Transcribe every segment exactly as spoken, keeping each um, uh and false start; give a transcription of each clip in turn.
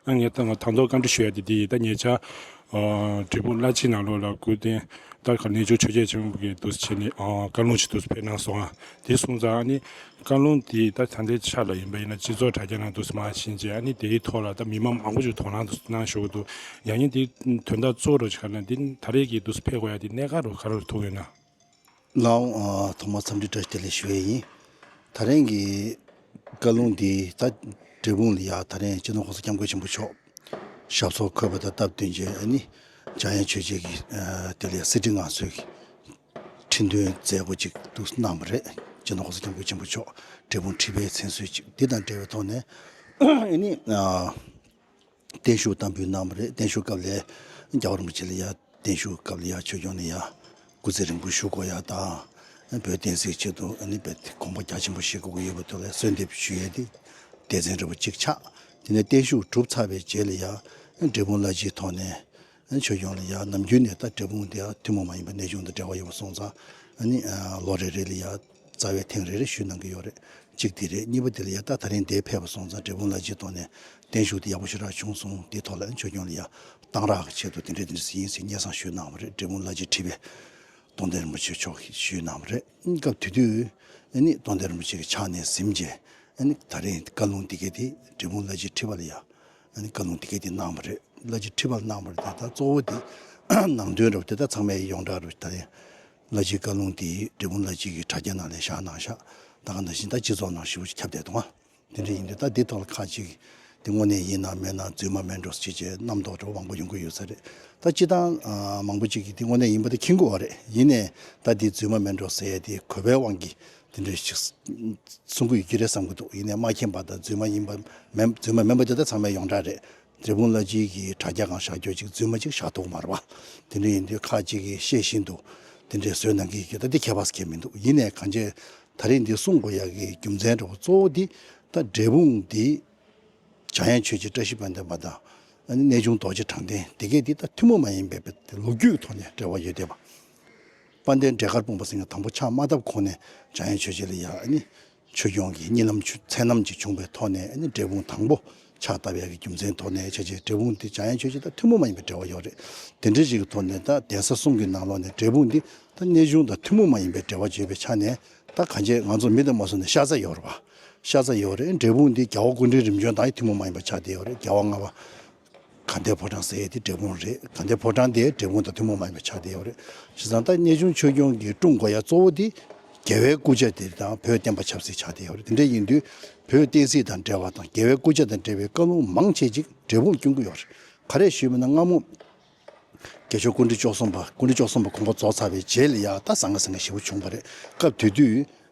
ད་ངས་ད་ང་དང་ཐོག་བཀའ་འདྲི་ཞུ་ཡ་དེ་དེ་ཡིན། ད་ཉེ་ཆར་འབྲས་སྤུངས་བླ་སྤྱི་ནང་ལོགས་ལ་སྐུ་རྟེན་ད་ག་རེ་གནས་ཆུང་ཆོས་རྒྱལ་ཆེན་པོ་གི་འདུག་སེ་བྱས་ནས་བཀའ་ལུང་ཅིག་འདུག་སེ་ཕེབས་གནང་སོང་ཨ། དེ་སོང་ཙང་ཨ་ནི་བཀའ་ལུང་དེ་ད་ད་ལྟའི་ཆ་ལ་ཡིན་པ་ཡིན་ན་སྤྱི་ཚོགས་དྲ་རྒྱ་ནང་འདུག་སེ་མར་ཕྱིན་རྗེས་ཨ་ནི་དེའི་ཐོག་ལ་ད་མི་མང་མང་པོ་ཞིག་དོ་སྣང་འདུག་སེ་གནང་བཞུགས་ཀྱི་འདུག་ཡང་ན་དེ་དོན་དག་གཙོ་བོ་རུ་ཆགས་ན་དེ་ད་རེས་ཀྱི་འདུག་སེ་ཕེབས་དགོས་ཡ་དེ་གནད་འགག་རུ་ག་རེ་ཐུག་ཡོད་ན། ལགས་འོང་། ཨ། ཐོག་མར་འཚམས་འདྲི་བཀྲ་ཤིས་བདེ་ལེགས་ཞུ་ཡས་ཡིན། ད་རིང་གི་བཀའ་ལུང་འདི་ད་འབྲས་སྤུངས་ལ་ཡ་ད་རིང་སྤྱི་ནོར་༸གོང་ས་༸སྐྱབས་མགོན་ཆེན་པོ་མཆོག་ཞབས་སོར་འཁོད་པ་དང་སྟབས་བསྟུན་བྱས་ཨ་ནི་འཇམ་དབྱངས་ཆོས་རྗེ་གི་ཨ་དེ་ལ་ཡ་གསེར་ཁྲི་མངའ་གསོལ་གྱི་ཁྲི་འདོན་མཛད་སྒོ་ཅིག་འདུག་གནང་བ་རེད། སྤྱི་ནོར་༸གོང་ས་༸སྐྱབས་མགོན་ཆེན་པོ་མཆོག་འབྲས་སྤུངས་ཁྲི་པའི་མཚན་གསོལ་ཅིག་འདི་དང་འབྲེལ་བའི་ཐོག་ནས་ཨ་ནི་ཨ། བརྟན་བཞུགས་བསྟར་འབུལ་གནང་བ་རེད། བརྟན་བཞུགས་སྐབས་ལ་རྒྱལ་བ་རིན་པོ་ཆེ་ལ་ཡ་བརྟན་བཞུགས་སྐབས་ལ་ཡ་ཆོས་སྐྱོང་ལ་ཡ་སྐུ་ཚེ་རིང་པོ་བཞུགས་དགོས་ཡ་དང་། བོད་བསྟན་སྲིད་ཆེད་དུ་ཨ་ནི་དཔེ་དེ་དགོངས་པ་རྒྱ་ཆེན་པོ་བཞེས་དགོས་ཀྱི་ཡོད་པ་དེ་ལ་གསོལ་འདེབས་ཞུ་ཡས་དེ་སྡེ་ཚན་འདྲ་པོ་གཅིག་ཆགས། དེ་ནས་བརྟན་བཞུགས་གྲུབ་ཚར་བའི་རྗེས་ལ་ཡ་འབྲས་སྤུངས་བླ་སྤྱིའི་ཐོག་ནས་ཆོས་སྐྱོང་ལ་ཡ་ནམ་རྒྱུན་ནས་ད་འབྲས་སྤུངས་དེ་ཐུན་མོང་མ་ཡིན་པའི་གནས་ཆུང་དང་འབྲེལ་བ་ཡོད་པ་སོང་ཙང་ཨ་ནི་ལོ་རེ་རེ་ལ་ཡ་རྩ་བའི་ཐེངས་རེ་རེ་ཞུས་གནང་གི་ཡོད་རེད། གཅིག་དེ་རེད། གཉིས་པ་དེ་ལ་ཡ་ད་ད་རིང་འདིར་ཕེབས་པ་སོང་ཙང་འབྲས་སྤུངས་བླ་སྤྱིའི་ཐོག་ནས་བརྟན་བཞུགས་དེ་ཡག་པོ་ཞེ་དྲག་བྱུང་སོང་། དེའི་ཐོག་ལ་ཆོས་སྐྱོང་ལ་ཡ་གཏང་རག་གི་ཆེད་དུ་དེ་འདྲས་དེ་འདྲས་ཡིན་ཟེར་སྙན་སེང་ཞུས་གནང་བ་རེད། འབྲས་སྤུངས་བླ་སྤྱིའི་ཁྲི་པས་རྟོགས་ལྡན་རིན་པོ་ཆེ་མཆོག་གིས་ཞུས་གནང་བ་རེད། སྐབས་དེ་དུས་ཨ་ནི་རྟོགས་ལྡན་རིན་པོ་ཆེ་གི་ཕྱག་ནས་གཟིམས་རྗེས་ཨ་ནི་ད་རིང་བཀའ་ལུང་འདི་གའི་དེ་འབྲས་སྤུངས་བླ་སྤྱིའི་ཁྲི་པ་ལ་ཡ་ཨ་ནི་བཀའ་ལུང་འདི་གའི་དེ་གནང་བ་རེད། བླ་སྤྱིའི་ཁྲི་པ་ལ་གནང་བ་རེད། ད་ད་གཙོ་བོ་དེ་ནང་དོན་རབ་དེ་ད་ཚང་མས་ཡོངས་གྲགས་རུ་ད་རིང་བླ་སྤྱིའི་བཀའ་ལུང་དེ་འབྲས་སྤུངས་བླ་སྤྱི་གི་དྲ་རྒྱ་ནང་ལ་བཞག་གནང་ཤག་ད་ག་ནང་བཞིན་ད་སྤྱི་ཚོགས་ནང་ཞེ་པོ་ཅིག་ཁྱབ་བསྡད་འདུག་ཨ། དེ་འདྲ་ཡིན་དུས་ད་འདི་ཐོག་ལ་ཁག་ཅིག་དེ་དངོས་གནས་ཡིན་ན་མིན་ན་རྫུན་མ་མིན་འགྲོ་ཟེར་བྱས་རྣམ་རྟོག་འདྲ་བོ་མང་པོ་ཡོང་གི་ཡོད་ས་རེད། ད་སྤྱི་བཏང་ཨ་མང་པོ་ཅིག་གིས་དེ་དངོས་གནས་ཡིན་པ་དེ་མཁྱེན་གྱི་ཡོད་རེད། ཡིན་ནའི་ད་འདི་རྫུན་མ་མིན་འགྲོ་ཟེར་ཡས་དེ་གོ་བའི་དབང་གིས་དེ་འདྲ་ཞིག་གསུང་གི་ཡོད་ཀྱི་རེད་བསམ་གྱི་འདུག་ཡིན་ནའི་མ་མཁྱེན་པ་དང་རྫུན་མ་ཡིན་པ་མིན་རྫུན་མ་མིན་པ་དེ་ད་ཚང་མས་ཡོངས་གྲགས་རེད། འབྲས་སྤུངས་བླ་སྤྱི་གི་དྲ་རྒྱ་སྒང་བཞག་རྒྱུ་ཅིག་རྫུན་མ་ཅིག་བཞག་ཐུབ་ཀྱི་མ་རེད་པ། དེ་འདྲ་ཡིན་དུས་ཁག་ཅིག་གིས་ཤེས་བཞིན་དུ་དེ་འདྲའི་བཟོས་གནང་གི་ཡོད་ཀྱི། ད་འདི་ཁྱད་པར་གང་ཡང་མི་འདུག་ཡིན་ནའི་གང་ཅི། ད་རེས་འདི་གསུང་དགོས་ཡག་གི་རྒྱུ་མཚན་འདྲ་བོ་གཙོ་བོ་འདི་ད་འབྲས་སྤུངས་འདི་འཇམ་དབྱངས་ཆོས་རྗེ་བཀྲ་ཤིས་དཔལ་ལྡན་པ་དང་ཨ་ནི་གནས་ཆུང་རྡོ་རྗེ་དྲང་བདེན་དེ་གས་འདི་ད་ཐུན་མོང་མ་ཡིན་པའི་ལོ་རྒྱུས་ཀྱི་ཐོག་ནས་འབྲེལ་བ་ཡོད་བསྡད་པ། དཔལ་ལྡན་འབྲས་དཀར་སྤུངས་པ་ཟེར་མཁན་དང་པོ་ཕྱག་མ་བཏབ་གོང་ནས་འཇམ་དབྱངས་ཆོས་རྗེ་ལ་ཡ་ཨ་ནི་ཆོས་སྐྱོང་གི་གཉིད་ལམ་མཚན་རྣམ་ཅིག་བྱུང་བའི་ཐོག་ནས་ཨ་ནི་འབྲས་སྤུངས་དང་པོ་ཕྱག་བཏབ་ཡག་གི་རྒྱུ་མཚན་ཐོག་ནས་ཆ་བྱས་འབྲས་སྤུངས་འདི་འཇམ་དབྱངས་ཆོས་རྗེ་དང་ཐུན་མོང་མ་ཡིན་པའི་འབྲེལ་བ་ཡོད་རེད། དེ་འདྲ་ཞིག་གི་ཐོག་ནས་ད་གདན་ས་གསུམ་གྱི་ནང་ལོགས་ནས་འབྲས་སྤུངས་འདི་ད་གནས་ཆུང་དང་ཐུན་མོང་མ་ཡིན་པའི་འབྲེལ་བ་བརྗོད་པའི་ཆ་ནས་ད་གང་ཅི་ང་ཚོ་མི་དང་མ་སོང་ནས་ཤ་ཚ་ཡོད་རེད་པ། ཤ་ཚ་ཡོད་རེད། འབྲས་སྤུངས་འདི་རྒྱལ་བ་སྐུ་ཕྲེང་རིམ་བྱོན་དང་ཐུན་མོང་མ་ཡིན་པ་ཆགས་བསྡད་ཡོད་རེད། རྒྱལ་བ་ལྔ་པ་དགའ་ལྡན་ཕོ་བྲང་ཟེར་ཡས་དེ་འབྲས་སྤུངས་རེད། དགའ་ལྡན་ཕོ་བྲང་དེ་འབྲས་སྤུངས་དང་ཐུན་མོང་མ་ཡིན་པ་ཆགས་བསྡད་ཡོད་རེད། བྱས་ཙང་ད་གནས་ཆུང་ཆོས་སྐྱོང་གི་སྲུང་དགོས་ཡ་གཙོ་བོ་དེ་རྒྱལ་བའི་སྐུ་ཕྱྭ་དེ་དང་བོད་བསྟན་པ་ཆབ་སྲིད་ཆགས་བསྡད་ཡོད་རེད། དེ་འདྲ་ཡིན་དུས་བོད་བསྟན་སྲིད་དང་འབྲེལ་བ་དང་རྒྱལ་བའི་སྐུ་ཕྱྭ་དང་འབྲེལ་བའི་བཀའ་ལུང་མང་ཆེ་ཅིག་འབྲས་སྤུངས་སྐྱོང་གི་ཡོད་རེད། ག་རེ་ཞུས་པ་ན་སྔ་མོ་རྒྱལ་མཆོག་སྐུ་ཕྲེང་བཅུ་གསུམ་པ་སྐུ་ཕྲེང་བཅུ་གསུམ་པ་དགོངས་པ་རྫོགས་ཚར་བའི་རྗེས་ལ་ཡ་ད་ཟང་ངེ་ཟིང་ངེ་ཞེ་པོ་བྱུང་བ་རེད། སྐབས་དེ་དུས་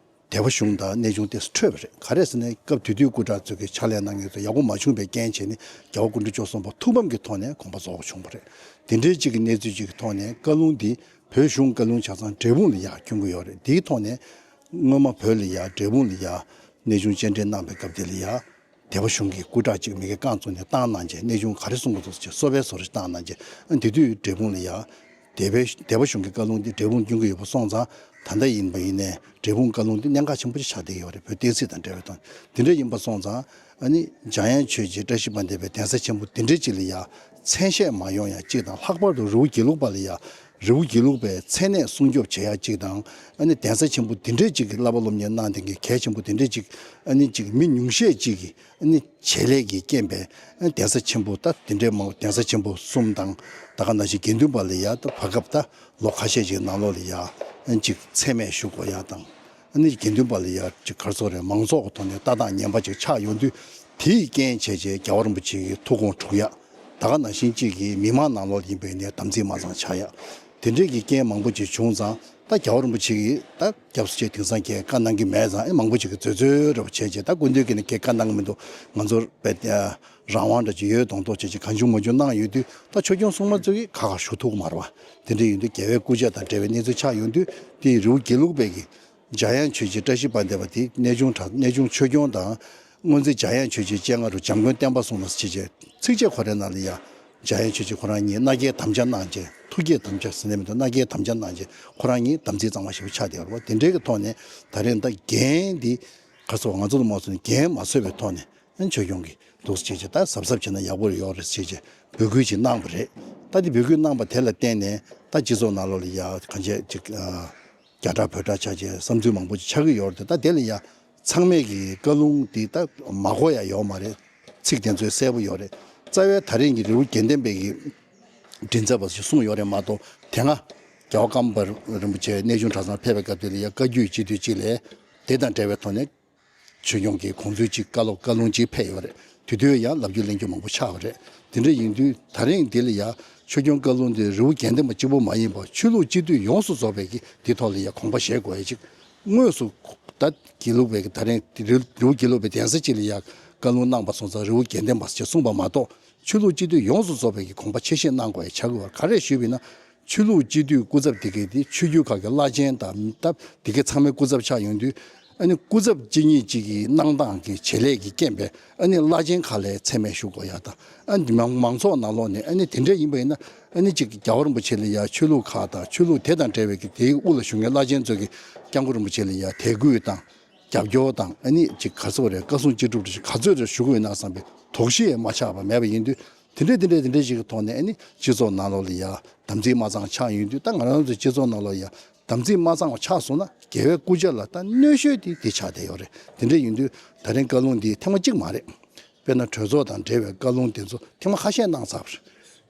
སྡེ་པ་གཞུང་དང་གནས་ཆུང་ཏོག་ཙམ་འཕྲོས་པ་རེད། ག་རེ་ཟེར་ན་སྐབས་དེ་དུས་སྐུ་དྲག་ཚོས་ཀྱི་ཕྱག་ལས་གནང་མཁན་ཚོ་ཡག་པོ་མ་བྱུང་བའི་རྐྱེན་བྱས་ནས་རྒྱལ་བ་སྐུ་ཕྲེང་བཅུ་གསུམ་པ་ཐུགས་ཕམ་གྱི་ཐོག་ནས་དགོངས་པ་རྫོགས་པ་བྱུང་བ་རེད། དེ་འདྲའི་གཅིག་གི་གནས་ཚུལ་གཅིག་གི་ཐོག་ནས་བཀའ་ལུང་འདི་བོད་གཞུང་བཀའ་ལུང་ཆ་ཚང་འབྲས་སྤུངས་ལ་ཡ་འཁྱོངས་ཀྱི་ཡོད་རེད། དེའི་ཐོག་ནས་སྔོན་མ་བོད་ལ་ཡ་འབྲས་སྤུངས་ལ་ཡ་གནས་ཆུང་སྤྱན་འདྲེན་གནང་བའི་སྐབས་དེ་ལ་ཡ། སྡེ་པ་གཞུང་གི་སྐུ་དྲག་ཅིག་མི་སྒེར་རྐང་བཙུགས་ནས་བཏང་གནང་རྗེས་གནས་ཆུང་ག་རེ་གསུང་དགོས་འདུག་ཟེར་གསོལ་བའི་བཟོ་འདྲ་ཞིག་བཏང་གནང་རྗེས་ཨ་དེ་དུས་འབྲས་སྤུངས་ལ་ཡ། སྡེ་པའི་སྡེ་པ་གཞུང་གི་བཀའ་ལུང་འདི་འབྲས་སྤུངས་སྐྱོང་གི་ཡོད་པ་སོང་ཙང་ད་ལྟ་ཡིན་པ་ཡིན་ནའི་འབྲས་སྤུངས་བཀའ་ལུང་འདི་གནད་འགག་ཆེན་པོ་ཞིག་ཆགས་བསྡད་ཡོད་རེད། བོད་བསྟན་སྲིད་དང་འབྲེལ་བའི་ཐོག་དེ་འདྲ་ཡིན་པ་སོང་ཙང་ཨ་ནི་འཇམ་དབྱངས་ཆོས་རྗེ་བཀྲ་ཤིས་དཔལ་ལྡན་པའི་གདན་ས་ཆེན་པོ་འདི་འདྲའི་ཅིག་ལ་ཡ་མཚན་ཤས་མ་ཡོང་ཡ་གཅིག་དང་ལྷག་པར་དུ་རི་བོ་དགེ་ལུགས་པ་ལ་ཡ། རི་བོ་དགེ་ལུགས་པའི་མཚན་གནས་སྲུང་སྐྱོབ་བྱེད་ཡག་ཅིག་དང་ཨ་ནི་གདན་ས་ཆེན་པོ་འདི་འདྲའི་ཅིག་གི་བསླབ་པ་སློབ་གཉེར་གནང་བསྡད་མཁན་གལ་ཆེན་པོ་འདི་འདྲའི་ཅིག་ཨ་ནི་ཅིག་མི་ཉུང་ཤས་ཅིག་གིས་ཨ་ནི་བྱེད་ལས་ཀྱི་རྐྱེན་པས་ཨ་ནི་གདན་ས་ཆེན་པོ་ད་འདི་འདྲའི་མང་གདན་ས་ཆེན་པོ་གསུམ་དང་ད་ག་ནང་བཞིན་དགེ་འདུན་པ་ལ་ཡ་ད་བར་སྐབས་ད་ལོ་ཁ་ཤས་ཅིག་ནང་ལོགས་ལ་ཡ་ཨ་ནི་ཅིག་མཚན་སྨད་ཞུ་དགོས་ཡག་དང་། ཨ་ནི་དགེ་འདུན་པ་ལ་ཡ་ཅིག་ག་རེ་ཟེར་དགོས་རེད། མང་ཚོགས་ཀྱི་ཐོག་ནས་ལྟ་སྟངས་ངན་པ་ཅིག་ཆགས་ཡོང་དུས་དེའི་རྐྱེན་བྱས་རྗེས་རྒྱལ་བ་རིན་པོ་ཆེ་གི་ཐུགས་དགོངས་འཁྲུག་ཡ། ད་ག་ནང་བཞིན་གཅིག་གིས་མི་མང་ནང་ལོགས་ཡིན་པའི་ནས་དམ་ཚིག་མ་གཙང་ཆགས་ཡ། དེ་འདྲའི་གི་རྐྱེན་མང་པོ་ཅིག་བྱུང་ཙང་ད་རྒྱལ་བ་རིན་པོ་ཆེ་གིས་ད་སྐྱབས་སུ་མཆི་དེང་སང་ཁྱེད་བཀའ་གནང་གི་མེད་ཙང་ཨེ་མང་པོ་ཅིག་གིས་འཛོལ་འཛོལ་འདྲ་པོ་བྱས་རྗེས་ད་སྐུ་མདུན་གྱིས་ནི་ཁྱེད་བཀའ་གནང་གི་མི་འདུག་ང་ཚོར་དཔེ་རང་དབང་འདྲ་ཅིག་ཡོད་མདོག་མདོག་བྱས་རྗེས་གང་བྱུང་མང་བྱུང་གནང་ཡོད་དུས་ད་ཆོས་སྐྱོང་སྲུང་མ་ཚོ་གིས་ག་ག་ཞུ་ཐུབ་ཀྱི་མ་རེད་པ། དེ་འདྲ་ཡིན་དུས་རྒྱལ་བའི་སྐུ་ཕྱྭ་དང་འབྲེལ་བའི་གནས་ཚུལ་ཆགས་ཡོང་དུས་དེ་རི་བོ་དགེ་ལུགས་པའི་གི་འཇམ་དབྱངས་ཆོས་རྗེ་བཀྲ་ཤིས་དཔལ་ལྡན་པ་དེ་གནས་ཆུང་གྲྭ་གནས་ཆུང་ཆོས་སྐྱོང་དང་། སྔོན་ཚེ་འཇམ་དབྱངས་ཆོས་རྗེའི་སྤྱན་སྔ་རུ་འཇམ་མགོན་བསྟན་པ་སྲུང་ལ་ཞེས་བྱའི་ཚིགས་བཅད་ཁོ་རའི་ནང་ལ་ཡང་འཇམ་དབྱངས་ཆོས་རྗེ་ཁོ་རང་ཉིད་མནའ་སྐྱེལ་དམ་བཅའ་གནང་རྗེས་ཐུགས་བསྐྱེད་དམ་བཅའ་ཟེར་ནས་མི་འདུག་མནའ་སྐྱེལ་དམ་བཅའ་གནང་རྗེས་ཁོ་རང་ཉིད་དམ་ཚིག་གཙང་མ་ཞེ་པོ་ཆགས་བསྡད་ཡོད་རེད་པ། དེ་འདྲའི་གི་ཐོག་ནས་ད་རེས་ད་འགན་འདི་ག་ཚོད་ང་ཚོ་ལ་མ་སོང་ནས་འགན་མ་ཚོད་པའི་ཐོག་ནས་ཨ་ཆོས་སྐྱོང་གི་ འདུག་ཟེར་བྱས་ད་གཟབ་གཟབ་བྱས་ན་ཡག་པོ་ཡོད་རེད་ཟེར་བྱས་འབོད་སྐུལ་ཅིག་གནང་བ་རེད། ད་དེ་འབོད་སྐུལ་གནང་པ་དེ་ལ་བརྟེན་ནས་ད་སྤྱི་ཚོགས་ནང་ལོགས་ལ་ཡ་གང་བྱས་ཅིག་རྒྱ་གྲགས་བོད་གྲགས་ཆགས་བྱས་བསམ་ཚུལ་མང་པོ་ཅིག་ཆགས་ཀྱི་ཡོད་རེད། ད་དེ་ལ་ཡ་ཚང་མས་ཀྱི་བཀའ་ལུང་འདི་ད་མ་གོ་ཡ་ཡོད་མ་རེད། ཚིག་དེ་ཚོ་གསལ་པོ་ཡོད་རེད། རྩ་བའི་ད་རིང་གི་རི་བོ་དགེ་ལྡན་པའི་གི་མགྲིན་ཚབ་པ་ཞིག་གསུངས་ཡོད་རེད་མ་གཏོགས་དེ་སྔ་རྒྱལ་བ་ཀརྨ་པ་རིན་པོ་ཆེ་གནས་ཆུང་གྲྭ་ཚང་ཕེབས་པའི་སྐབས་དེ་ལ་ཡ་བཀའ་བརྒྱུད་སྤྱི་འཐུས་གཅིག་ལས་དེ་དང་འབྲེལ་བའི་ཐོག་ནས་ཆོས་སྐྱོང་གི་དགོངས་ཚུལ་གཅིག་བཀའ་སློབ་བཀའ་ལུང་གཅིག་ཕེབས་ཡོད་རེད། དེ་དུས་ཡང་ལབ་རྒྱུ་གླེང་རྒྱུ་མང་པོ་ཆགས་པ་རེད། དེ་འདྲ་ཡིན་དུས་ད་རིང་འདི་ལ་ཡ་ཆོས་སྐྱོང་བཀའ་ལུང་འདི་རི་བོ་དགེ་ལྡན་པ་གཅིག་པོ་མ་ཡིན་པར་ཆོས་ལུགས་སྤྱི་འཐུས་ཡོངས་སུ་རྫོགས་པའི་གི་འདི་ཐོག་ལ་ཡ་དགོངས་པ་བཞེས་དགོས་ཡ་གཅིག་དངོས་སུ་ད་དགེ་ལུགས་པའི་གི་ད་རིང་འདི་རི་རི་བོ་དགེ་ལུགས་པའི་གདན་ས་གཅིག་ལ་ཡ་བཀའ་ལུང་གནང་པ་སོང་ཙང་རི་བོ་དགེ་ལྡན་པ་ཞེས་གསུངས་པ་མ་གཏོགས་ཆོས་ལུགས་སྤྱི་འཐུས་ཡོངས་སུ་རྫོགས་པའི་གི་དགོངས་པ་ཆེ་བཞེས་གནང་དགོས་ཡ་ཆགས་ཀྱི་ཡོད་རེད། ག་རེ་ཞུས་པ་ཡིན་ན། ཆོས་ལུགས་སྤྱི་འཐུས་སྐུ་ཚབ་དེ་གའི་དེ་ཆོས་བརྒྱུད་ཁག་གི་བླ་ཆེན་དང་སྟབས་དེ་གའི་ཚང་མའི་སྐུ་ཚབ་ཆགས་ཡོང་དུས་ཨ་ནི་སྐུ་ཚབ་གཅིག་གཉིས་གཅིག་གི་གནང་སྟངས་ཀྱི་བྱེད་ལས་ཀྱི་རྐྱེན་པས་ཨ་ནི་བླ་ཆེན་ཁག་ལ་མཚན་སྨད་ཞུ་དགོས་ཡ་དང་ཨ་ནི་མང་མང་ཚོགས་ནང་ལོགས་ནས་ཨ་ནི་དེ་འདྲ་ཡིན་པ་ཡིན་ན་ཨ་ནི་གཅིག་རྒྱལ་བ་རིན་པོ་ཆེ་ལ་ཡ་ཆོས་ལུགས་ཁག་དང་ཆོས་ལུགས་དེ་དང་འབྲེལ་བའི་གི་དེའི་དབུ་ལ་བཞུགས་མཁན་བླ་ཆེན་ཚོ་གི་སྐྱབས་མགོན་རིན་པོ་ཆེ་ལ་ཡ་དད་གུས་དང་། རྒྱབ་སྐྱོར་དང་ཨ་ནི་ཅིག་ག་ཚོད་རེད་བཀའ་གསུང་ཅི་སྒྲུབ་རེད་ག་ཚོད་རེད་ཞུ་དགོས་ན་བསམ་པའི་དོགས་གཞི་ཡང་མ་ཆགས་པ་མེད་པ་ཡིན་དུས་དེ་འདྲས་དེ་འདྲས་དེ་འདྲས་ཞིག་གི་ཐོག་ནས་ཨ་ནི་སྤྱི་ཚོགས་ནང་ལོགས་ལ་ཡ་དམ་ཚིག་མ་གཙང་ཆགས་ཡོང་དུས་ད་ང་རང་ཚོའི་སྤྱི་ཚོགས་ནང་ལོགས་ཡ་དམ་ཚིག་མ་གཙང་བ་ཆགས་སོང་ན་རྒྱལ་བའི་སྐུ་ཕྱྭ་ལ་ད་གནོད་ཤོས་དེ་དེ་ཆགས་བསྡད་ཡོད་རེད། དེ་འདྲས་ཡིན་དུས་ད་རིང་བཀའ་ལུང་འདི་ཐེངས་མ་གཅིག་མ་རེད། དཔེར་ན་གྲོས་ཚོགས་དང་འབྲེལ་བའི་བཀའ་ལུང་དེ་ཚོ་ཐེངས་མ་ཁ་ཤས་གནང་ཚར་བ་རེད།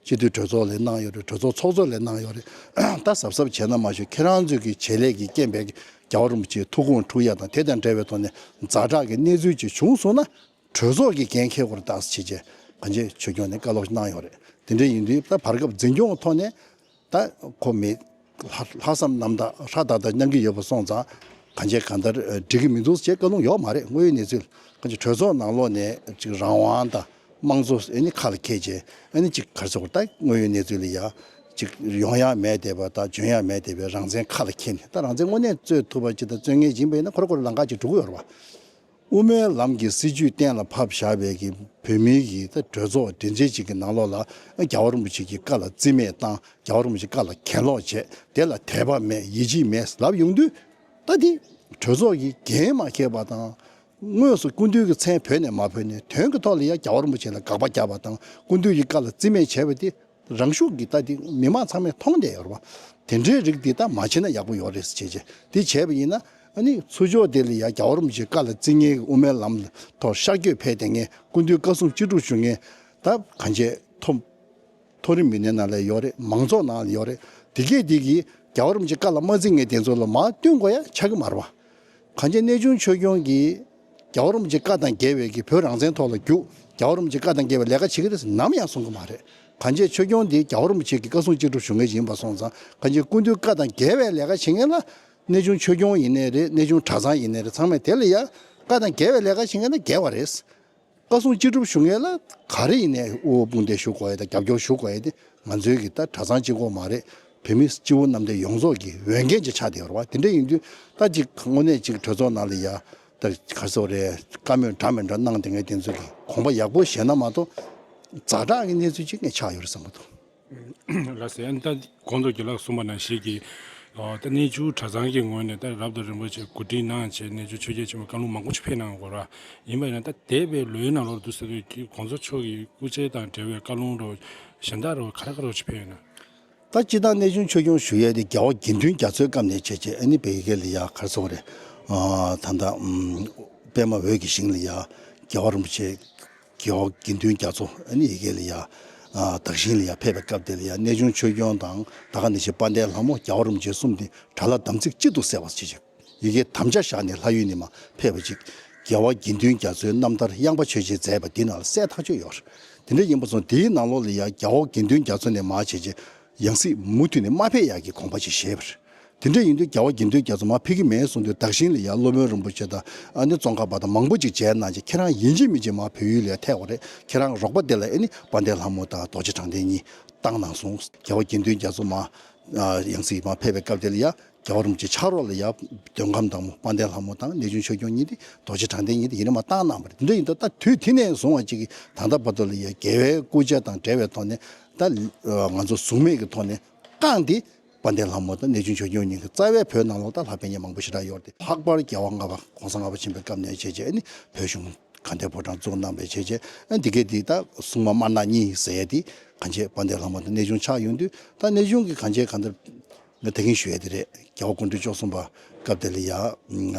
སྤྱི་འཐུས་གྲོས་ཚོགས་ལ་གནང་ཡོད་རེད། གྲོས་ཚོགས་ཚོགས་གཙོ་ལ་གནང་ཡོད་རེད། ད་གཟབ་གཟབ་བྱས་ན་མ་ཞུ་ཁྱེད་རང་ཚོའི་གི་བྱེད་ལས་ཀྱི་རྐྱེན་པས་རྒྱལ་བ་རིན་པོ་ཆེའི་ཐུགས་དགོངས་འཁྲུག་ཡ་དང་དེ་དང་འབྲེལ་བའི་ཐོག་ནས་ཛ་དྲག་གི་གནས་ཚུལ་ཅིག་བྱུང་སོང་ན་གྲོས་ཚོགས་ཀྱི་འགན་འཁྱེར་དགོས་རེད་ད་ཟེར་བྱས་རྗེས་གང་ཅི་ཆོས་སྐྱོང་ནས་བཀའ་སློབ་གནང་ཡོད་རེད། དེ་འདྲ་ཡིན་དུས་ད་བར་སྐབས་འཛིན་སྐྱོང་གི་ཐོག་ནས་ད་ཁོ་མི་ལྷག་ལྷག་བསམ་རྣམ་དག་ཧྲ་ཏག་ཏག་གནང་གི་ཡོད་པ་སོང་ཙང་གང་ཅི་གང་ལྟར་འགྲིག་གི་མི་འདུག་ཅེས་བཀའ་ལུང་ཡོད་མ་རེད། དངོས་ཡོད་གནས་ཚུལ་གང་ཅི་གྲོས་ཚོགས་ནང་ལོགས་ནས་ཅིག་རང་དབང་དང་། དམངས་གཙོ་ཨ་ནི་ཁ་ལ་འཁྱེར་བྱས་ཨ་ནི་ཅིག་ག་རེ་ཟེར་དགོས་ད་དངོས་ཡོད་གནས་ཚུལ་ལ་ཡ་ཅིག་ཡོང་ཡ་མེད་བསྡད་པ་ད་འཇོན་ཡ་མེད་བསྡད་པའི་རང་བཙན་ཁ་ལ་འཁྱེར་ནས་ད་རང་བཙན་དངོས་གནས་རྩོད་ཐུབ་པ་ཅིག་དང་རྩོད་མཁན་ཅིག་ཡིན་པ་ཡིན་ན་ཁོ་རང་ཁོ་རང་ལམ་ཁ་ཅིག་འགྲོ་གི་ཡོད་རེད་བ། དབུ་མའི་ལམ་གྱི་སྲིད་བྱུས་གཏན་ལ་ཕབ་བཞག་པའི་གི་བོད་མིའི་གི་ད་གྲོས་ཚོགས་མགྲིན་ཚབ་ཅིག་གི་ནང་ལོགས་ལ་རྒྱལ་བ་རིན་པོ་ཆེ་གི་བཀའ་ལ་རྩིས་མེད་བཏང་རྒྱལ་བ་རིན་པོ་ཆེ་བཀའ་ལ་གྱེན་ལོག་བྱས་དེ་ལ་དད་པ་མེད་ཡིད་ཆེས་མེད་ལབ་ཡོང་དུས་ད་དེ་གྲོས་ཚོགས་ཀྱི་འགན་མ་འཁྱེར་བ་དང་། དངོས་སུ་སྐུ་མདུན་གྱི་མཚན་བོས་ནས་མ་བོས་ནས་དོན་གྱི་ཐོག་ལ་ཡང་རྒྱལ་བ་རིན་པོ་ཆེ་ལ་དགག་པ་བརྒྱབ་པ་དང་སྐུ་མདུན་གྱི་བཀའ་ལ་རྩིས་མེད་བྱས་པ་དེ་རང་ཤུགས་ཀྱིས་ད་དེ་མི་མང་ཚང་མས་མཐོང་བསྡད་ཡོད་རེད་བ། དེ་འདྲའི་རིགས་དེ་ད་མ་བྱས་ན་ཡག་པོ་ཡོད་རེད་ཟེར་བྱས་བྱས་དེ་བྱས་པ་ཡིན་ན་ཨ་ནི་ཚུར་ཕྱོགས་དེ་ལ་ཡང་རྒྱལ་བ་རིན་པོ་ཆེའི་བཀའ་ལ་རྩིས་མཁན་གྱི་དབུ་མའི་ལམ་ཐོག་ཤར་བསྐྱོད་ཕེབས་བསྡད་མཁན་སྐུ་མདུན་བཀའ་གསུང་ཅི་སྒྲུབ་ཞུ་མཁན་ད་གང་བྱས་ཐོབ། མཐོ་རིམ་མི་སྣའི་ནང་ལ་ཡོད་རེད། མང་ཚོགས་ནང་ལ་ཡོད་རེད། དེ་གས་དེ་གིས་རྒྱལ་བ་རིན་པོ་ཆེ་བཀའ་ལ་མ་བརྩི་མཁན་དེ་ཚོ་ལ་མར་བསྟུན་དགོས་ཡ་ཆགས་ཀྱི་མ་རེད་བ། གང་ཅི་གནས་ཆུང་ཆོས་སྐྱོང་གིས་རྒྱལ་བ་རིན་པོ་ཆེ་བཀའ་དང་འགལ་བའི་གི་བོད་རང་བཙན་ཐོག་ལ་རྒྱུགས། རྒྱལ་བ་རིན་པོ་ཆེ་བཀའ་དང་འགལ་བའི་ལས་ཀ་བྱེད་ཀྱི་རེད་ཟེར་ནམ་ཡང་གསུང་གི་མ་རེད། གང་ཅི་ཆོས་སྐྱོང་འདི་རྒྱལ་བ་རིན་པོ་ཆེ་གི་བཀའ་གསུང་ཅི་སྒྲུབ་ཞུ་མཁན་ཞིག་ཡིན་པ་སོང་ཙང་གང་ཅི་སྐུ་མདུན་བཀའ་དང་འགལ་བའི་ལས་ཀ་བྱེད་མཁན་ལ་གནས་ཆུང་ཆོས་སྐྱོང་ཡིན་ནའི་རེད། གནས་ཆུང་གྲྭ་ཚང་ཡིན་ནའི་རེད། ཚང་མས་དེ་ལ་ཡ་བཀའ་དང་འགལ་བའི་ལས་ཀ་བྱེད་མཁན་ལ་འགལ་བ་རེད། བཀའ་གསུང་ཅི་སྒྲུབ་ཞུ་མཁན་ལ་ག་རེ་ཡིན་ནའི་དབུ་བོ་དཔུང་འདེགས་ཞུ་དགོས་ཡ་དང་རྒྱབ་སྐྱོར་ཞུ་དགོས་ཡ་དེ་ང་ཚོའི་གི་ད་གྲྭ་ཚང་གཅིག་པོ་མ་རེད། བོད་མི་སྤྱི་བོ་གནམ་བསྟན་ཡོངས་རྫོགས་ཀྱི་འོས་འགན་ཅིག་ཆགས་བསྡད་ཡོད་རེད་བ། དེ་འདྲ་ཡིན་དུས་ད་ཅིག་དངོས་གནས་ཅིག་གྲོས་ཚོགས་ནང་ལ་ཡ་ད་ག་རེ་ཟེར་རེད་བཀའ་མོལ་འདྲ་མི་འདྲ་གནང་བསྡད་མཁན་དེ་ཚོ་གི་དགོངས་པ་ཡག་པོ་བཞེས་ན་མ་གཏོགས་ཛ་དྲག་གི་གནས་ཚུལ་ཅིག་ངས་ཆགས་ཡོད་རེད་བསམ་གྱི་འདུག་ལགས་སོ། ཨ་ནི་ད་གོང་དུ་རྒན་ལགས་གསུངས་པ་ནང་བཞིན་གྱི་ཨ་ད་གནས་ཆུང་གྲྭ་ཚང་གི་ངོས་ནས་ད་རབ་དང་རིན་པོ་ཆེ་གོ་སྒྲིག་གནང་བྱས་གནས་ཆུང་ཆོས་རྒྱལ་ཆེན་པོ་བཀའ་ལུང་མང་པོ་ཞིག་ཕེབས་གནང་དགོས་ར། ཡིན་པ་ཡིན་ན་ད་འདས་པའི་ལོའི་ནང་ལོགས་འདུག་ཟེར་དུས་ཀྱི་གོང་ས་མཆོག་གི་སྐུ་ཕྱྭ་དང་འབྲེལ་བའི་བཀའ་ལུང་རོ་གཞན་དག་རོ་ག་རེ་ག་རེ་ཞིག་ཕེབས་ཡོད་ན། ད་སྤྱིར་བཏང་གནས་ཆུང་ཆོས་སྐྱོང་ཞུ་ཡས་དེ་རྒྱལ་བ་དགེ་འདུན་རྒྱ་མཚོའི་སྐབས་ནས་བྱས་བྱས་ཨ་ནི་བོད་ཡུལ་ལ་ཡ་ག་རེ་ཟེར་དགོས་རེད། ཨ་ད་ལྟ་ཨམ་པདྨ་འོད་ཀྱི་ཞིང་ལ་ཡ་རྒྱལ་བ་རིན་པོ་ཆེ་རྒྱལ་བ་དགེ་འདུན་རྒྱ་མཚོ་ཨ་ནི་ཡི་གེ་ལ་ཡ་ཨ་དག་ཞིང་ལ་ཡ་ཕེབས་པའི་སྐབས་དེ་ལ་ཡ་གནས་ཆུང་ཆོས་སྐྱོང་དང་ད་ག་ནང་བཞིན་དཔལ་ལྡན་ལྷ་མོ་རྒྱལ་བ་རིན་པོ་ཆེ་གསུམ་དེ་དགྲ་ལྷ་དམ་ཚིག་གཅིག་ཏུ་བསྲེ་བ་ཞེས་བྱས། ཡི་གེ་དམ་བཅའ་བཞག་ནས་ལྷ་ཡུལ་ནས་མར་ཕེབས་པ་ཅིག་རྒྱལ་བ་དགེ་འདུན་རྒྱ་མཚོའི་རྣམ་ཐར་ཡངས་པ་ཆོས་རྗེས་མཛད་པ་འདི་ནང་ལ་གསལ་ཐག་ཆོད་ཡོད་རེད། དེ་འདྲ་ཡིན་པ་སོང་དེའི་ནང་ལོགས་ལ་ཡང་རྒྱལ་བ་དགེ་འདུན་རྒྱ་མཚོ་ནས་མར་བྱས་རྗེས་ཡང་སྲིད་མུ་མཐུད་ནས་མ་ཕེབས་ཡག་གི་དགོངས་པ་ཅིག་བཞེས་པ་རེད། དེ་འདྲ་ཡིན་དུས་རྒྱལ་བ་དགེ་འདུན་རྒྱ་མཚོ་མར་ཕེབས་ཀྱི་མེད་གསུངས་དུས་དག་ཞིང་ལ་ཡང་སློབ་དཔོན་རིན་པོ་ཆེ་དང་ཨ་ནི་ཙོང་ཁ་པ་དང་མང་པོ་ཅིག་མཇལ་གནང་རྗེས་ཁྱེད་རང་ཡིན་གཅིག་མིན་གཅིག་མར་བོད་ཡུལ་ལ་ཡང་ཐེགས་པ་རེད། ཁྱེད་རང་རོགས་པ་དེ་ལ་ཨ་ནི་དཔལ་ལྡན་ལྷ་མོ་དང་རྡོ་རྗེ་དྲང་བདེན་གཉིས་བཏང་གནང་སོང་། རྒྱལ་བ་དགེ་འདུན་རྒྱ་མཚོ་མར་ཨ་ཡང་སྲིད་མར་ཕེབས་པའི་སྐབས་དེ་ལ་ཡང་རྒྱལ་བ་རིན་པོ་ཆེ་ཕྱག་རོགས་ལ་ཡང་འདོད་ཁམས་དང་མོ་དཔལ་ལྡན་ལྷ་མོ་དང་གནས་ཆུང་ཆོས་སྐྱོང་གཉིས་དེ་རྡོ་རྗེ་དྲང་བདེན་གཉིས་དེ་ཡིན་ན་མར་བཏང་གནང་བ་རེད། དེ་འདྲ་ཡིན་དུས་ད་དུས་དེ་ནས་བཟུང་བ་ཅིག་གིས་ད་ལྟ་བར་དུ་ལ་ཡང་རྒྱལ་བའི་སྐུ་ཕྱྭ་དང་འབྲེལ་བའི་ཐོག་ནས་ད་ང་ཚོ་གཟུགས་མེད་ཀྱི་ཐོག་ནས་བསྐངས་ཏེ་དཔལ་ལྡན་ལྷ་མོ་དང་གནས་ཆུང་ཆོས་སྐྱོང་གཉིས་ཀྱི་རྩ་བའི་བོད་ནང་ལོགས་ད་ལྷ་པཎ་གཉན་མང་པོ་ཞེ་དྲག་ཡོད་རེད། ལྷག་པར་རྒྱལ་བ་ལྔ་པ་གོང་ས་ལྔ་པ་ཆེན་པོའི་སྐབས་ནས་བྱས་རྗེས་ཨ་ནི་བོད་གཞུང་ དགའ་ལྡན་ཕོ་བྲང་བཙུགས་གནང་བའི་བྱས་རྗེས། ཨ་འདི་གའི་འདི་ད་སྲུང་མ་དམར་ནག་གཉིས་ཟེར་ཡ་འདི་གང་བྱས་དཔལ་ལྡན་ལྷ་མོ་དང་གནས་ཆུང་ཆགས་ཡོང་དུས། ད་གནས་ཆུང་གི་གང་བྱས་གང་ལྟར་ང་ད་གིན་ཞུ་ཡ་དེ་རེད། རྒྱལ་བ་སྐུ་ཕྲེང་བཅུ་གསུམ་པ་སྐབས་དེ་ལ་ཡ།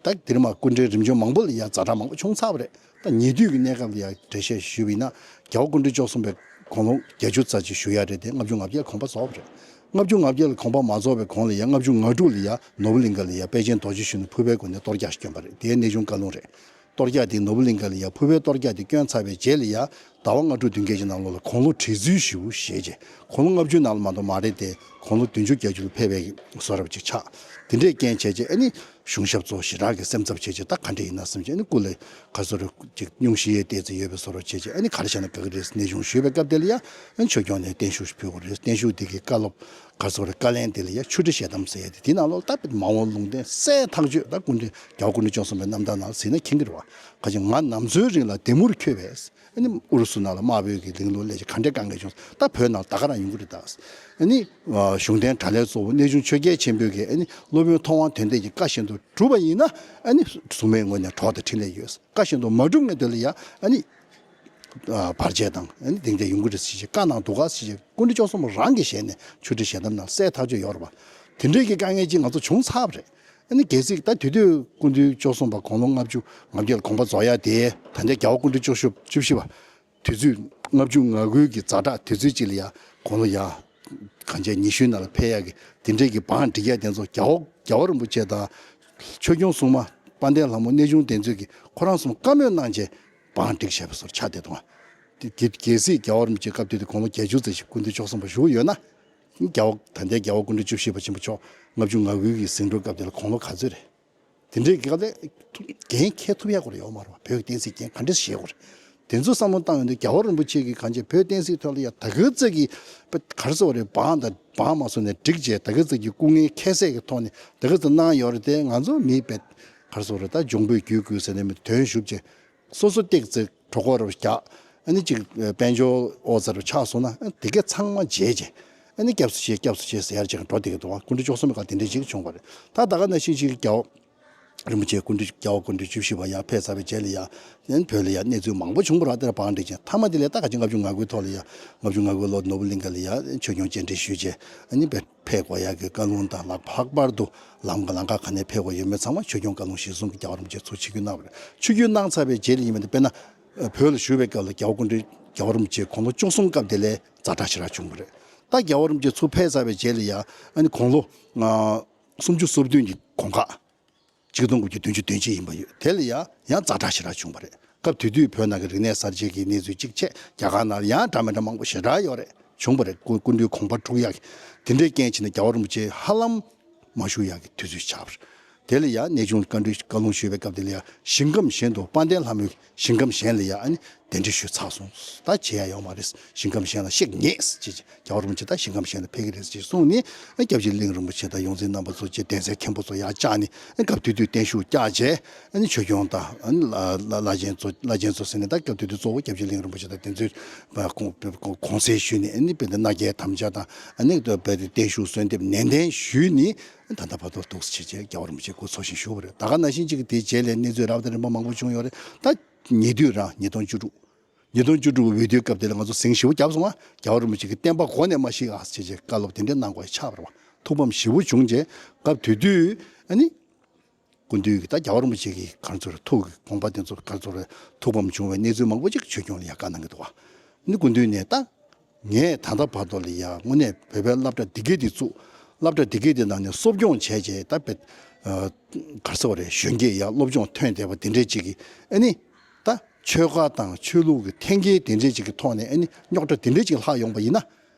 ད་དེར་མ་སྐུ་ཕྲེང་རིམ་བྱོན་མང་པོ་ལ་ཡ་ཛ་དྲག་མང་པོ་བྱུང་ཚར་བ་རེད། ད་ཉེ་དུས་ཀྱི་གནས་སྐབས་ལ་ཡ་འགྲེལ་བཤད་ཞུས་པ་ཡིན་ན། རྒྱལ་བ་སྐུ་ཕྲེང་བཅུ་གསུམ་པའི་དགུང་ལོ་བརྒྱད་ཅུ་རྩ་གཅིག་བཞུགས་ཡ་རེད་དེ། ལྔ་བཅུ་ང་བརྒྱད་ལ་དགོངས་པ་རྫོགས་པ་རེད། ལྔ་བཅུ་ང་བརྒྱད་ལ་དགོངས་པ་མ་རྫོགས་པའི་གོང་ལ་ཡ། ལྔ་བཅུ་ང་དྲུག་ལ་ཡ་ནོར་བུ་གླིང་ག་ལ་ཡ་དཔལ་ཆེན་རྡོ་རྗེ་གཞོན་ནུ་ཕུར་པའི་སྒོ་ནས་གཏོར་རྒྱག་བསྐྱོན་པ་རེད། དེའི་གནས་ཆུང་བཀའ་ལུང་རེད། གཏོར་རྒྱག་དེ་ནོར་བུ་གླིང་ག་ལ་ཡ་ཕུར་པའི་གཏོར་རྒྱག་དེ་བསྐྱོན་ཚར་བའི་རྗེས་ལ་ཡ། ཟླ་བ་ལྔ་དྲུག་བདུན་བརྒྱད་ཀྱི་ནང་ལོགས་ལ་དགུང་ལོ་བགྲེས་ཚུལ་ཞེ་པོ་བཞེས་རྗེས། དགུང་ལོ་ལྔ་བཅུ་ནང་ལ་མ་གཏོགས་མ་རེད་དེ། དགུང་ལོ་བདུན་ཅུ་བརྒྱད་ཅུ་ལ་ཕེབས་པའི་བཟོ་འདྲ་ཅིག་ཆགས། དེ་འདྲའི་རྐྱེན་བྱས་རྗེས་ཨ་ནི་གཞུང་ཞབས་ཚོ་ཞེ་དྲག་གི་སེམས་འཚབ་བྱས་རྗེས། ད་ག་འདྲ་ཡིན་ན་བསམ་བྱས་ཨ་ནི་སྐུ་ལ་ག་རེ་ཟེར་ཅིག་སྙུང་གཞི་ཡས་བལྟས་ཚེ་ཡོད་པའི་བཟོ་འདྲ་བྱས་རྗེས། ཨ་ནི་ག་རེ་བྱས་ན་དགའ་གི་རེད་ཟེར་གནས་ཆུང་ཞུས་པའི་སྐབས་དེ་ལ་ཡ། ཨ་ནི་ཆོས་སྐྱོང་ནས་བརྟན་བཞུགས་ཤིག་ཕུལ་དགོས་རེད། བརྟན་བཞུགས་དེ་གི་བཀའ་སློབ་ག་རེ་ཟེར་བཀའ་ལན་དེ་ལ་ཡ་ཆུ་ཁྲི་ཞལ་གདམས་ཟེར་ཡ་དེ། དེའི་ནང་ལོགས་ད་དཔེ་མ་འོངས་ལུང་བསྟན་གསལ་ཐག་ཆོད། ད་སྐུ་ཕྲེང་རྒྱལ་བ་སྐུ་ཕྲེང་བཅུ་གསུམ་པའི་རྣམ་ཐར་ནང་གཟིགས་ན་མཁྱེན་གྱི་རེད་བ། ག་ཅིག་ང་ནམ་འཚོའི་རིང་ལ་བདེ་མུར་འཁྱོལ་བས། ཨ་ནི་ཨུ་རུ་སུ་ནང་ལ་དམར་པོའི་གི་གླིང་ལོ་ལས་ཀྱི་ག་འདྲའི་དཀའ་ངལ་བྱུང་། ད་བོད་ནང་ད་ག་རང་ཡོང་གི་རེད་ད། ཨ་ནི་གཞུང་བསྟེན་དགྲ་ལྷའི་གཙོ་བོ་གནས་ཆུང་ཆོས་རྒྱལ་ཆེན་པོའི་གི་ཨ་ནི་སློབ་དཔོན་ཐུབ་དབང་དོན་ལྡན་གྱི་བཀའ་བཞིན་དུ་བསྒྲུབས་པ་ཡིན་ན། ཨ་ནི་སྲུང་མའི་ངོས་ནས་གྲོགས་དང་འཕྲིན་ལས་ཡོད། བཀའ་བཞིན་དུ་མ་བསྒྲུབས་ངེས་དོན་ལ་ཡ། ཨ་ནི་བར་ཆད་དང་ཨ་ནི་དེ་འདྲ་ཡོང་གི་རེད་ཟེར་བྱས་བཀའ་གནང་འདུག་ག་ཟེར་བྱས། སྐུ་ཕྲེང་བཅུ་གསུམ་རང་གི་ཞལ་ནས་ཆུ་ཁྲི་ཞལ་གདམས་ནང་གསལ་ཐག་ཆོད་ཡོད་རེད་བ། དེ་འདྲའི་གི་དཀའ་ངལ་ཅིག་ང་ཚོ་བྱུང་ཚར་བ་རེད། ཨ་ནི་གལ་སྲིད་ད་དེ་དུས་སྐུ་ཕྲེང་བཅུ་གསུམ་པ་དགུང་ལོ་ལྔ་བཅུ་ང་བརྒྱད་ལ་དགོངས་པ་རྫོགས་ཡ་དེ། ད་ལྟའི་རྒྱལ་བ་སྐུ་ཕྲེང་བཅུ་བཞི་བཅུ་བཞི་པ་དུས་ཚོད་ལྔ་བཅུ་ང་དགུའི་གི་ཛ་དྲག་དུས་ཚོད་ཅིག་ལ་ཡ། དགུང་ལོ་ཡ་གང་བྱས་ཉི་ཤུའི་ནང་ལ་ཕེབས་ཡ་གི་དེ་འདྲའི་གི་བང་སྒྲིག་ཡ་དེ་ཚོ་རྒྱལ་བ་རྒྱལ་བ་རིན་པོ་ཆེ་དང་ཆོས་སྐྱོང་སྲུང་མ་དཔལ་ལྡན་ལྷ་མོ་གནས་ཆུང་དེ་ཚོས་གི་ཁོ་རང་ཚོ་བཀའ་མོལ་གནང་བྱས་བང་སྒྲིག་བྱས་པ་སོར་ཆགས་བསྡད་འདུག་ཨ། དེ་གལ་སྲིད་རྒྱལ་བ་རིན་པོ་ཆེ་སྐབས་དེ་དུས་དགུང་ལོ་བརྒྱད་ཅུ་ཙམ་ཞིག་སྐུ་མདུན་བཅུ་གསུམ་པ་བཞུགས་ཡོད་ན། རྒྱལ་བ་ད་ལྟའི་རྒྱལ་བ་སྐུ་ཕྲེང་བཅུ་བཞི་པ་ཆེན་པོ་མཆོག་ལྔ་བཅུ་ང་དགུའི་གི་ཟིང་འཁྲུག་སྐབས་དེ་ལ་དགུང་ལོ་ག་ཚོད་རེད། དེ་འདྲའི་གི་སྐབས་དེ་འགན་འཁྱེར་ཐུབ་ཡ་སྐོར་ཡོད་མ་རེད་བ། བོད་ཀྱི་བསྟན་སྲིད་འགན་ག་འདྲས་བཞེས་དགོས་རེད། དེ་ཚོ་བསམ་བློ་བཏང་ཡོང་དུས་རྒྱལ་བ་རིན་པོ་ཆེ་གིས་གང་བྱས་བོད་བསྟན་སྲིད་ཐོག་ལ་ཡ་ད་ག་ཙམ་གྱི་ག་རེ་ཟེར་བ་རེད། བང་དང་བང་མ་བཟོ་ནས་བསྒྲིགས་བྱས། ད་ག་ཙམ་གྱི་སྐུ་ངལ་ཁྱད་བསད་ཀྱི་ཐོག་ནས་ད་ག་ཙམ་གནང་ཡོད་རེད་དེ། ང་ཚོ་མི་དཔེ་ག་རེ་ཟེར་བ་རེད། ད་འབྱུང་པོའི་རྒྱུད་བསྐུལ་ཟེར་ནས་མི་དོན་ཞུབ་བྱས། སོ་སོ་ཏིག་ཙེ་གྲོད་ཁོག་རུ་རྒྱག་ཨ་ནི་ཅིག་དཔལ་འབྱོར་ཨོ་ཙེ་རུ་ཆགས་སོང་ན། ཨ་དེ་གས་ཚང་མ་བརྗེད་བྱས། ཨ་ནི་སྐྱབས་སུ་མཆི་སྐྱབས་སུ་མཆི་ཟེར་ཡར་ཅིག་འགྲོ་བསྡད་ཀྱི་འདུག་བ། སྐུ་ཕྲེང་བཅུ་གསུམ་པའི་སྐབས་དེ་འདྲའི་ཅིག་བྱུང་བ་རེད། ད་ད་ག་ནང་བཞིན་ཅིག་རྒྱལ་བ་རིན་པོ་ཆེ་སྐུ་ཕྲེང་རྒྱལ་བ་སྐུ་ཕྲེང་བཅུ་བཞི་པ་ཡར་ཕེབས་ཚར་བའི་རྗེས་ལ་ཡ། ཨ་ནི་བོད་ལ་ཡ་གནས་ཚུལ་མང་པོ་བྱུང་བ་རེད། དེར་བང་སྒྲིག་བྱས། མཐའ་མ་དེ་ལ་ད་ག་ཅིག་ལྔ་བཅུ་ང་དགུའི་ཐོག་ལ་ཡ། ལྔ་བཅུ་ང་དགུའི་ལོ་ནོར་བུ་གླིང་ག་ལ་ཡ་ཆོས་སྐྱོང་བཅར་འདྲི་ཞུས་བྱས། ཨ་ནི་བོད། ཕེབས་དགོས་ཡག་གི་བཀའ་ལུང་དང་། ལྷག་ལྷག་པར་དུ་ལམ་ག་ལམ་ཁ་ག་ནས་ཕེབས་དགོས་ཡོད་མེད་ཚང་མ་ཆོས་སྐྱོང་བཀའ་ལུང་གཞིར་བཟུང་གིས་རྒྱལ་བ་རིན་པོ་ཆེས་ཚུར་ཆིབས་བསྒྱུར་གནང་བ་རེད། ཆིབས་བསྒྱུར་གནང་ཚར་བའི་རྗེས་ལ་ཡིན་མིན་དེ། དཔེར་ན་བོད་ལ་བཞུགས་པའི་སྐབས་ལ་རྒྱལ་བ་སྐུ་ཕྲེང་རྒྱལ་བ་རིན་པོ་ཆེ་དགུང་ལོ་བཅུ་གསུམ་སྐབས་དེ་ལས་ཛ་དྲག་ཞེ་དྲག་བྱུང་བ་རེད། ད་རྒྱལ་བ་རིན་པོ་ཆེ་ཚུར་ཕེབས་ཚར་བའི་རྗེས་ལ་ཡ། ཨ་ནི་དགུང་ལོ་ཨ་སུམ་ཅུ་སོ་བདུན་གྱི་གོང་ཁ། ཆིག་སྟོང་དགུ་བརྒྱ་བདུན་ཅུ་དོན་གཅིག་ཡིན་པ་ཡོད། དེ་ལ་ཡ་ཡང་ཛ་དྲག་ཞེ་དྲག་བྱུང་བ་རེད། སྐབས་དེ་དུས་བོད་ནང་གི་རིག་གནས་གསར་བརྗེ་གི་གནས་ཚུལ་གཅིག་བྱས། རྒྱ་གར་ནང་ལ་ཡང་འདྲ་མི་འདྲ་མང་པོ་ཞེ་དྲག་ཡོད་རེད། བྱུང་བ་རེད། སྐུ་སྐུ་མདུན་དགོངས་པ་འཁྲུག་ཡག་གི་དེ་འདྲའི་རྐྱེན་བྱས་ནས་རྒྱལ་བ་རིན་པོ་ཆེ་ཧ་ལམ་མ་བཞུགས་ཡག་གི་དུས་ཚོད་ཆགས་པ་རེད། དེ་ལ་ཡ་གནས་ཆུང་བཀའ་འདྲི་བཀའ་ལུང་ཞུས་པའི་སྐབས་དེ་ལ་ཡ་ཞིང་ཁམས་གཞན་དུ། དཔལ་ལྡན་ལྷ་མོའི་ཞིང་ཁམས་གཞན་ལ་ཡ་ཨ་ནི་གདན་འདྲེན་ཞུས་ཚར་སོང་། ད་བྱེད་ཡ་ཡོད་མ་རེད། ཞིང་ཁམས་གཞན་ལ་གཤེགས་ངེས་ཟེར་བྱས། རྒྱལ་བ་རིན་པོ་ཆེ་ད་ཞིང་ཁམས་གཞན་ལ་ཕེབས་ཀྱི་རེད་ཅེས་གསུངས་ནས། སྐྱབས་རྗེ་གླིང་རིན་པོ་ཆེ་དང་ཡོངས་འཛིན་རྣམ་པ་ཚོ་བཅས་གདན་སའི་མཁན་པོ་ཚོ་ཡར་བཅར་ནས། སྐབས་དེ་དུས་བརྟན་བཞུགས་བསྐྱངས་བྱས། ཨ་ནི་ཆོས་སྐྱོང་དང་། ཨ་ནི་བླ་བླ་བླ་ཆེན་ཚོ་བླ་ཆེན་ཚོ་ཟེར་ནས། ད་སྐབས་དེ་དུས་གཙོ་བོ་སྐྱབས་རྗེ་གླིང་རིན་པོ་ཆེ་དང་དེ་ཚོས་གོང་གོང་གསལ་ཞུས་ནས། ཨ་ནི་དཔེར་ན་མནའ་སྐྱེལ་དམ་བཅའ་དང་། ཨ་ནི་དཔེར་ན་བརྟན་བཞུགས་གསོལ་འདེབས་ནན་ཏན་ཞུས་ནས། ད་ལྟ་བར་དུ་འདུག་སེ་བྱས་བྱས་རྒྱལ་བ་རིན་པོ་ཆེ་སྐུ་འཚོ་ཞིང་བཞུགས་པ་རེད། ད་ག་ནང་བཞིན་གཅིག་གི་དེའི་རྗེས་ལ་གནས་ཚུལ་རབ་དང་རིམ་པ་མང་པོ་བྱུང་ཡོད་རེད། ད་ཉེ་དུས་རང་ཉིས་སྟོང་བཅུ་དྲུག་ཉིས་སྟོང་བཅུ་དྲུག་འོས་བསྡུའི་སྐབས་དེ་ལ་ང་ཚོ་ཟིང་ཞེ་པོ་བརྒྱབ་སོང་ང་། རྒྱལ་བ་རིན་པོ་ཆེ་གི་བསྟན་པ་མགོ་ནས་མ་བཤིག་ཨ་ཟེར་བྱས་བཀའ་སློབ་དེ་འདྲ་གནང་དགོས་ཆགས་པ་རེད་བ། ཐུགས་ཕམ་ཞེ་པོ་བྱུང་རྗེས། སྐབས་དེ་དུས་ཨ་ནི་སྐུ་མདུན་གྱིས་ད་རྒྱལ་བ་རིན་པོ་ཆེ་གི་ག་རེ་ཟེར་རེད། ཐུགས་ཀྱི་དགོངས་པ་དེ་ཚོ་ག་རེ་ཟེར་རེད། ཐུགས་ཕམ་བྱུང་བའི་གནས་ཚུལ་མང་པོ་ཅིག་ཆོས་སྐྱོང་ལ་ཡ་བཀའ་གནང་གི་འདུག་བ། ཨ་ནི་སྐུ་མདུན་ནས་ད། ངས་ད་ལྟ་བར་དུ་ལ་ཡ་དངོས་གནས་བོད་པའི་སློབ་གྲྭ་འདི་གའི་འདི་བཙུགས། སློབ་གྲྭ་འདི་གའི་འདི་ནང་ནས་གསོ་སྐྱོང་བྱས་བྱས། ད་དཔེ་ཨ་ག་རེ་ཟེར་བ་རེད། གཞོན་སྐྱེས་ཡ་སློབ་སྦྱོང་ཐོན་བསྡད་པ་དེ་འདྲས་ཅིག་གིས། ཨ་ནི་ད་ཆོལ་ཁ་དང་ཆོས་ལུགས་ཀྱི་འཐེན་འཁྱེར་དེ་འདྲས་ཅིག་གི་ཐོག་ནས། ཨ་ནི་རྙོག་དྲ་དེ་འདྲས་ཅིག་ལྷག་ཡོང་པ་ཡིན་ན། ཨ་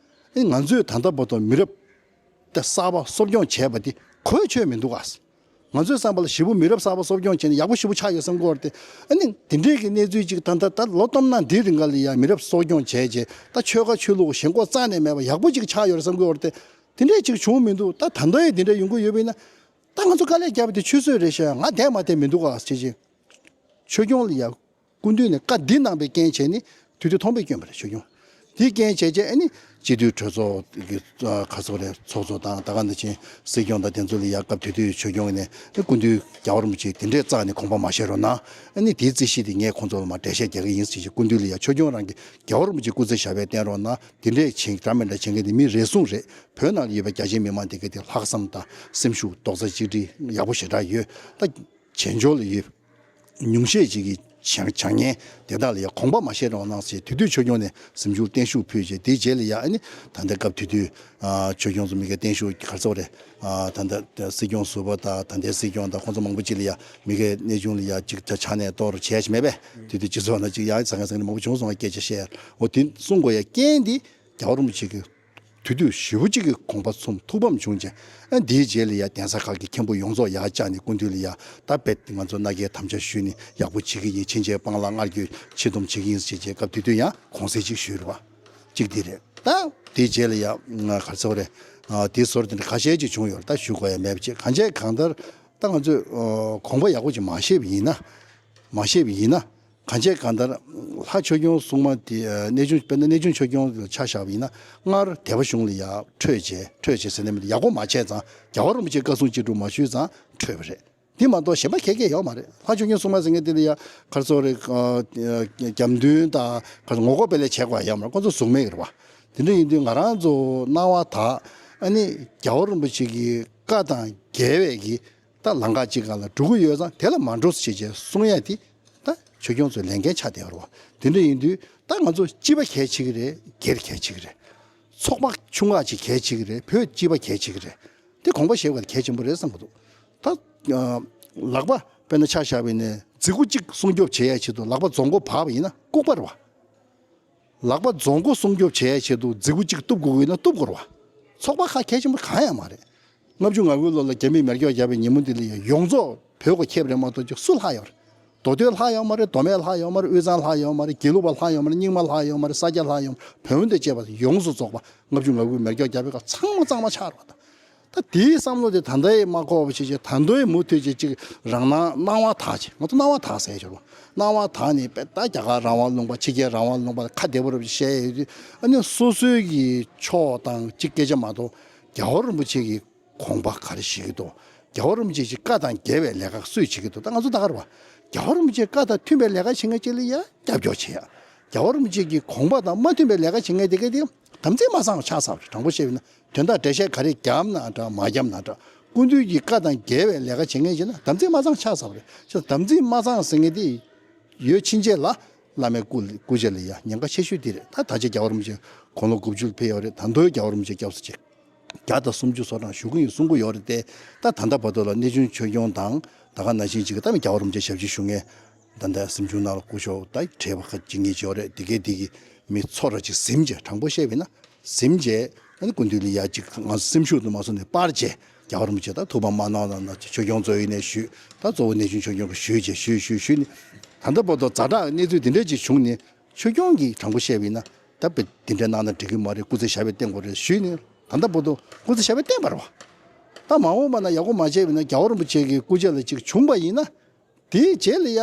ནི་ང་ཚོས་ད་ལྟ་བར་དུ་མི་རབས་ད་གསར་པ་གསོ་སྐྱོང་བྱས་པ་དེ་གོ་ཆོད་མི་འདུག་ག། ང་ཚོའི་བསམ་པ་ལ་ཞེ་པོ་མི་རབས་གསར་པ་གསོ་སྐྱོང་བྱས་ནས་ཡག་པོ་ཞེ་པོ་ཆགས་ཡོད་བསམ་གྱི་ཡོད་རེད་དེ། ཨ་ནི་དེ་འདྲའི་གི་གནས་ཚུལ་ཅིག་ད་ལྟ་ད་ལོ་སྟོང་ནང་འདིའི་རིང་ག་ལ་ཡ་མི་རབས་གསོ་སྐྱོང་བྱས་རྗེས། ད་ཆོལ་ཁ་ཆོས་ལུགས་ཞེན་ཁོག་རྩ་ནས་མེད་པ་ཡག་པོ་ཅིག་ཆགས་ཡོད་རེད་བསམ་གྱི་ཡོད་རེད་དེ། དེ་འདྲས་ཅིག་བྱུང་མི་འདུག། ད་ད་ལྟ་ཡང་དེ་འདྲ་ཡོང་གི་ཡོད་པ་ཡིན་ན། ད་ང་ཚོ་དཀའ་ལས་བརྒྱབ་པ་དེ་ཆུད་ཟོས་རེད་ཤག། ང་བསྡད་མ་བསྡད་མི་འདུག་ག་ཟེར་བྱས། ཆོས་སྐྱོང་ལ་ཡ་སྐུ་མདུན་ནས་བཀའ་འདི་གནང་པའི་རྐྱེན་བྱས་ནས་དུས་དུས་ཐོག་མར་བསྐྱོན་པ་རེད། ཆོས་སྐྱོང་ འདི་རྐྱེན་བྱས་རྗེས་ཨ་ནི་སྤྱི་འཐུས་གྲོས་ཚོགས་ཀྱི་ཨ་ག་ཚོད་རེད། ཚོགས་གཙོ་དང་ད་ག་ནང་བཞིན་སྲིད་སྐྱོང་དང་དེ་ཚོ་ལ་ཡ་སྐབས་དེ་དུས་ཆོས་སྐྱོང་ནས་སྐུ་མདུན་རྒྱལ་བ་རིན་པོ་ཆེ་དེ་འདྲའི་རྩ་ནས་དགོངས་པ་མ་བཞེས་རོགས་གནང་། ཨ་ནི་དེའི་རྩིས་གཞི་དེ་ངས་ཁོང་ཚོ་ལ་མར་འགྲེལ་བཤད་རྒྱག་གི་ཡིན་ཟེར་གྱི་སྐུ་མདུན་ལ་ཡ་ཆོས་སྐྱོང་རང་གི་རྒྱལ་བ་རིན་པོ་ཆེ་སྐུ་ཚེ་ཞབས་པད་བརྟན་རོགས་གནང་། དེ་འདྲས་བྱེད་འདྲ་མི་འདྲ་བྱེད་མཁན་དེ་མི་རེ་ཟུང་རེད། བོད་ནང་ལ་ཡོད་པའི་རྒྱ་ཆེའི་མི་མང་དེ་ག་དེ་ལྷག་བསམ་དང་སེམས་ཤུགས་རྡོག་རྩ་གཅིག་སྒྲིལ་ཡག་པོ་ཞེ་དྲག་ཡོད། ད་བྱེད་འབྱོར་ལ་ཡོད། ཉུང་ཤས་ཅིག་གིས་བྱ་བྱ་ངན་དེ་དག་ལ་ཡང་དགོངས་པ་མ་བཞེས་རོགས་གནང་ཞེས་དུས་དུས་ཆོས་སྐྱོང་ནས་གཟིམ་ཆུང་བརྟན་བཞུགས་ཕུལ་རྗེས། དེའི་རྗེས་ལ་ཡང་ཨ་ནི་ད་ལྟ་སྐབས་དེ་དུས་ཨ་ཆོས་སྐྱོང་ཚོ་མི་སྒེར་བརྟན་བཞུགས་ག་རེ་ཟེར་དགོས་རེད། ཨ་ད་ལྟ་སྲིད་སྐྱོང་ཟུར་པ་དང་ད་ལྟའི་སྲིད་སྐྱོང་དང་ཁོང་ཚོ་མང་པོ་ཅིག་ལ་ཡང་མི་སྒེར་གནས་ཆུང་ལ་ཡང་ཅིག་ཆ་ཆ་ནས་གཏོགས་རོགས་བྱས་ཤིག་མེད་པས། དེ་དུས་སྤྱི་ཚོགས་ནང་ཅིག་ཡང་ཟང་ངེ་ཟིང་ངེ་མང་པོ་བྱུང་སོང་བ། སྐད་ཆ་བཤད་ཡ་འོ་དེ་གསུང་དགོས་ཡ་རྐྱེན་འདི་རྒྱལ་བ་རིན་པོ་ཆེ་གི་དུས་དུས་ཞེ་པོ་ཅིག་གི་དགོངས་པ་ཚོམས་ཐུགས་ཕམ་བྱུང་རྗེས། ཨ་འདིའི་རྗེས་ལ་ཡ་གདན་ས་ཁག་གི་མཁན་པོ་ཡོངས་རྫོགས་ཡར་བཅར་ནས་སྐུ་མདུན་ལ་ཡ་ད་རྦད་ང་ཚོ་མནའ་སྐྱེལ་དམ་བཅའ་ཞུས་ནས་ཡག་པོ་བྱེད་ཀྱི་ཡིན། ཕྱིན་ཆད་སྤང་བླང་སྔར་རྒྱུད་ཕྱིར་སྡོམ་བྱེད་ཀྱི་ཡིན་ཟེར་བྱས་སྐབས་དེ་དུས་ཡང་དགོངས་སེལ་ཅིག་ཞུས་རེད་བ། གཅིག་འདི་རེད། ད་དེའི་རྗེས་ལ་ཡ་ང་ག་རེ་ཟེར་དགོས་རེད། ཨ་དེའི་ཟུར་དེ་འདྲ་ཁ་ཤས་ཅིག་བྱུང་ཡོད་རེད། ད་ཞུ་དགོས་ཡ་མེད་པ་ཅིག་གང་བྱས་གང་ལྟར་ད་ང་ཚོས་ཨ་དགོངས་པ་ཡག་པོ་ཅིག་མ་བཞེས་པ་ཡིན་ན། མ་བཞེས་པ་ཡིན་ན། གང་བྱས་གང་ལྟར་ལྷ་ཆོས་སྐྱོང་སྲུང་མ་དེ་ཨ་གནས་ཆུང་དཔེར་ན་གནས་ཆུང་ཆོས་སྐྱོང་ལ་ཆ་བཞག་པ་ཡིན་ན། སྔར་སྡེ་པ་གཞུང་ལ་ཡ་འཕྲོད་བྱས་འཕྲོད་བྱས་ཟེར་ནས་མི་ཡག་པོ་མ་བྱས་ཙང་། རྒྱལ་བ་རིན་པོ་ཆེ་བཀའ་གསུང་ཅི་སྒྲུབ་མ་ཞུས་ཙང་འཕྲོད་པ་རེད། དེ་མ་གཏོགས་གཞན་པ་གལ་གལ་ཡོད་མ་རེད། ལྷ་ཆོས་སྐྱོང་སྲུང་མ་ཟེར་མཁན་དེ་ལ་ཡ་ག་རེ་ཟེར་དགོས་རེད། ཨ་རྒྱབ་མདུན་དང་ག་རེ་ངོ་རྒོལ་དཔེ་ལས་བྱེད་དགོས་ཡ་ཡོད་མ་རེད། ཁོ་ཚོ་གཟུགས་མེད་རེད་བ། དེ་འདྲ་ཡིན་དུས་ང་རང་ཚོ་སྣང་བ་དག་ཨ་ནི་རྒྱལ་བ་རིན་པོ་ཆེ་གི་བཀའ་དང་འགལ་བའི་གི་ད་ལམ་ཁ་གཅིག་སྒང་ལ་འགྲོ་གི་ཡོད་ཙང་། དེ་ལ་མ་འགྲོ་ཟེར་བྱས་གསུང་ཡ་དེ་ད་ཆོས་སྐྱོང་ཚོའི་ལས་འགན་ཆགས་བསྡད་ཡོད་རེད་བ། དེ་འདྲ་ཡིན་དུས་ད་ང་ཚོ་སྤྱི་པ་གལ་ཆེ་གི་རེད། སྒེར་གལ་ཆེ་གི་རེད། ཚོགས་པ་ཆུང་ཁག་ཅིག་གལ་ཆེ་གི་རེད། བོད་སྤྱི་པ་གལ་ཆེ་གི་རེད། དེ་དགོངས་པ་བཞེས་དགོས་གལ་ཆེན་པོ་རེད་བསམ་གི་འདུག་ད་ཨ་ལག་པ་དཔེར་ན་ཆ་བཞག་པ་ཡིན་ན་མཛད་ཁུར་གཅིག་སྲུང་སྐྱོབ་བྱེད་ཡ་ཆེད་དུ་ལག་པ་རྫོང་མགོ་བབས་པ་ཡིན་ན་ལྐུགས་པ་རེད་བ། ལག་པ་རྫོང་མགོ་སྲུང་སྐྱོབ་བྱེད་ཡ་ཆེད་དུ་མཛད་ཁུར་གཅིག་གཏུབ་དགོས་ཀྱི་ཡོད་ན་གཏུབ་དགོས་རེད་བ། ཚོགས་པ་ཁག་གལ་ཆེན་པོ་གང་ཡང་མ་རེད། ལྔ་བཅུ་ང་དགུའི་ལོ་ལ་རྒྱ་མིས་མེ་སྒྱོགས་བརྒྱབ་པའི་ཉིན་མོ་འདི་ལ་ཡང་ཡོངས་རྫོགས་བོད་སྒོ་ཁེབས་རེད་མ་གཏོགས་ཅིག་སུ་ལྷག་ཡོད་རེད། མདོ་སྟོད་ལྷག་ཡོད་མ་རེད། མདོ་སྨད་ལྷག་ཡོད་མ་རེད། དབུས་གཙང་ལྷག་ཡོད་མ་རེད། དགེ་ལུགས་པ་ལྷག་ཡོད་མ་རེད། རྙིང་མ་ལྷག་ཡོད་མ་རེད། ས་སྐྱ་ལྷག་ཡོད་མ་རེད། བོན་དང་བཅས་པ་ཡོངས་སུ་རྫོགས་པ་ལྔ་བཅུ་ང་དགུའི་མེ་སྒྱོགས་བརྒྱབ་པའི་སྐབས་ཚང་མ་གཙང་མ་ཆགས་རེད་བ། ད་དེའི་བསམ་བློ་དེ་ད་ལྟ་ཡི་མ་འཁོར་བ་བྱེད་ཅིག་ད་དུང་ཡི་མུ་མཐུད་ཅིག་ཅིག་རང་སྣང་སྣང་བ་དག་ཅིག་ང་ཚོ་སྣང་བ་དག་ཟེར་ཞོར་བ། སྣང་བ་དག་ནས་དཔེ་ད་རྒྱ་གར་རང་དབང་ལུང་པ་ཕྱི་རྒྱལ་རང་དབང་ལུང་པ་ལ་ཁ་བདེ་པོ་རུ་བཤད་ཡོད་དུས། ཨ་ནི་སོ་སོའི་གི་ཕྱོགས་དང་ཅིག་སྐད་ཆ་མ་གཏོགས་རྒྱལ་བ་རིན་པོ་ཆེ་གི་དགོངས་པ་ག་རེ་བཞེས་ཀྱི་འདུག་རྒྱལ་བ་རིན་པོ་ཆེ་གི་བཀའ་དང་འགལ་བའི་ལས་ཀ་སུས་བྱེད་ཀྱི་འདུག་ད་ང་ཚོ་ད་ག་རེ་བ། རྒྱལ་བ་རིན་པོ་ཆེའི་བཀའ་དང་མཐུན་པའི་ལས་ཀ་བྱེད་མཁན་ཅིག་ལ་ཡ་རྒྱབ་སྐྱོར་བྱེད་ཡ། རྒྱལ་བ་རིན་པོ་ཆེ་གི་དགོངས་པ་དང་མ་མཐུན་པའི་ལས་ཀ་བྱེད་མཁན་དེ་ག་དེ་དམ་ཚིག་མ་གཙང་བ་ཆགས་ཚར་བ་རེད། དྲང་པོ་བཤད་པ་ཡིན་ན། དོན་དག་འགྲེལ་བཤད་ག་རེ་བརྒྱབ་ན་འདྲ་མ་བརྒྱབ་ན་འདྲ། སྐུ་མདུན་གྱི་བཀའ་དང་འགལ་བའི་ལས་ཀ་བྱེད་མཁན་ཅིག་ན་དམ་ཚིག་མ་གཙང་ཆགས་ཚར་བ་རེད། ཅེས་དམ་ཚིག་མ་གཙང་ཟེར་མཁན་དེ་ཡོད་ཕྱིན་ཆད་ལ་བླ་མའི་སྐུ་སྐུ་ཕྱྭ་ལ་ཡ་ཉེན་ཁ་ཆེ་ཤོས་དེ་རེད། ད་ད་ཆ་རྒྱལ་བ་རིན་པོ་ཆེ་དགུང་ལོ་དགུ་བཅུ་ལ་ཕེབས་ཡོད་རེད། ད་དུང་རྒྱལ་བ་རིན་པོ་ཆེ་སྐྱབས་སུ་མཆི། བརྒྱ་དང་སུམ་ཅུ་སོ་གྲངས་བཞུགས་ཀྱི་ཡོད་གསུང་གི་ཡོད་རེད་དེ། ད་ད་ལྟ་བར་དུ་ལ་གནས་ཆུང་ཆོས་སྐྱོང་དང་ད་ག་ནང་བཞིན་ཅིག་གི་ད་རྒྱལ་བ་རིན་པོ་ཆེ་ཞབས་ཕྱི་ཞུ་མཁན་ད་ལྟ་གཟིམ་ཆུང་ནང་ལ་སྐུ་ཞབས་ད་བགྲེས་པ་ཁ་ཅིག་གཉིས་ཅིག་ཡོད་རེད། དེ་གའི་དེ་གི་མི་ཚོ་ར་ཅིག་གཟིམ་བྱས། དྲང་པོ་བཤད་པ་ཡིན་ན་གཟིམ་བྱས། ཨ་ནི་སྐུ་མདུན་ལ་ཡ་ཅིག་ང་ཚོ་སེམས་ཤུགས་དུ་མ་སོང་ནས་སྤར་བྱས། རྒྱལ་བ་རིན་པོ་ཆེ་ད་ཐུགས་ཕམ་མ་གནང་དང་ན་ཆོས་སྐྱོང་གཙོ་བོ་ཡིན་ནས་ཞུས། ད་གཙོ་བོ་གནས་ཆུང་ཆོས་སྐྱོང་གི་ཞུས་བྱས་ཞུས་ཞུས་ཞུས་ནས་ད་ལྟ་བར་དུ་ཛ་དྲག་གནས་ཚུལ་དེ་འདྲས་ཅིག་བྱུང་ནས། ཆོས་སྐྱོང་གིས་དྲང་པོ་བཤད་པ་ཡིན་ན་ད་དཔེ་འདི་འདྲ་གནང་ན་འགྲིག་གི་མ་རེད། སྐུ་ཚེ་ཞབས་པད་བརྟན་དགོས་རེད་ཞུས་ནས་ད་ལྟ་བར་དུ་སྐུ་ཚེ་ཞབས་པད་བརྟན་པ་རེད་བ། ད་མ་འོངས་པ་ན་ཡག་པོ་མ་བྱས་པ་ཡིན་ན་རྒྱལ་བ་རིན་པོ་ཆེ་གི་སྐུ་ཕྱྭ་ལ་ཅིག་བྱུང་པ་ཡིན་ན། དེའི་རྗེས་ལ་ཡ་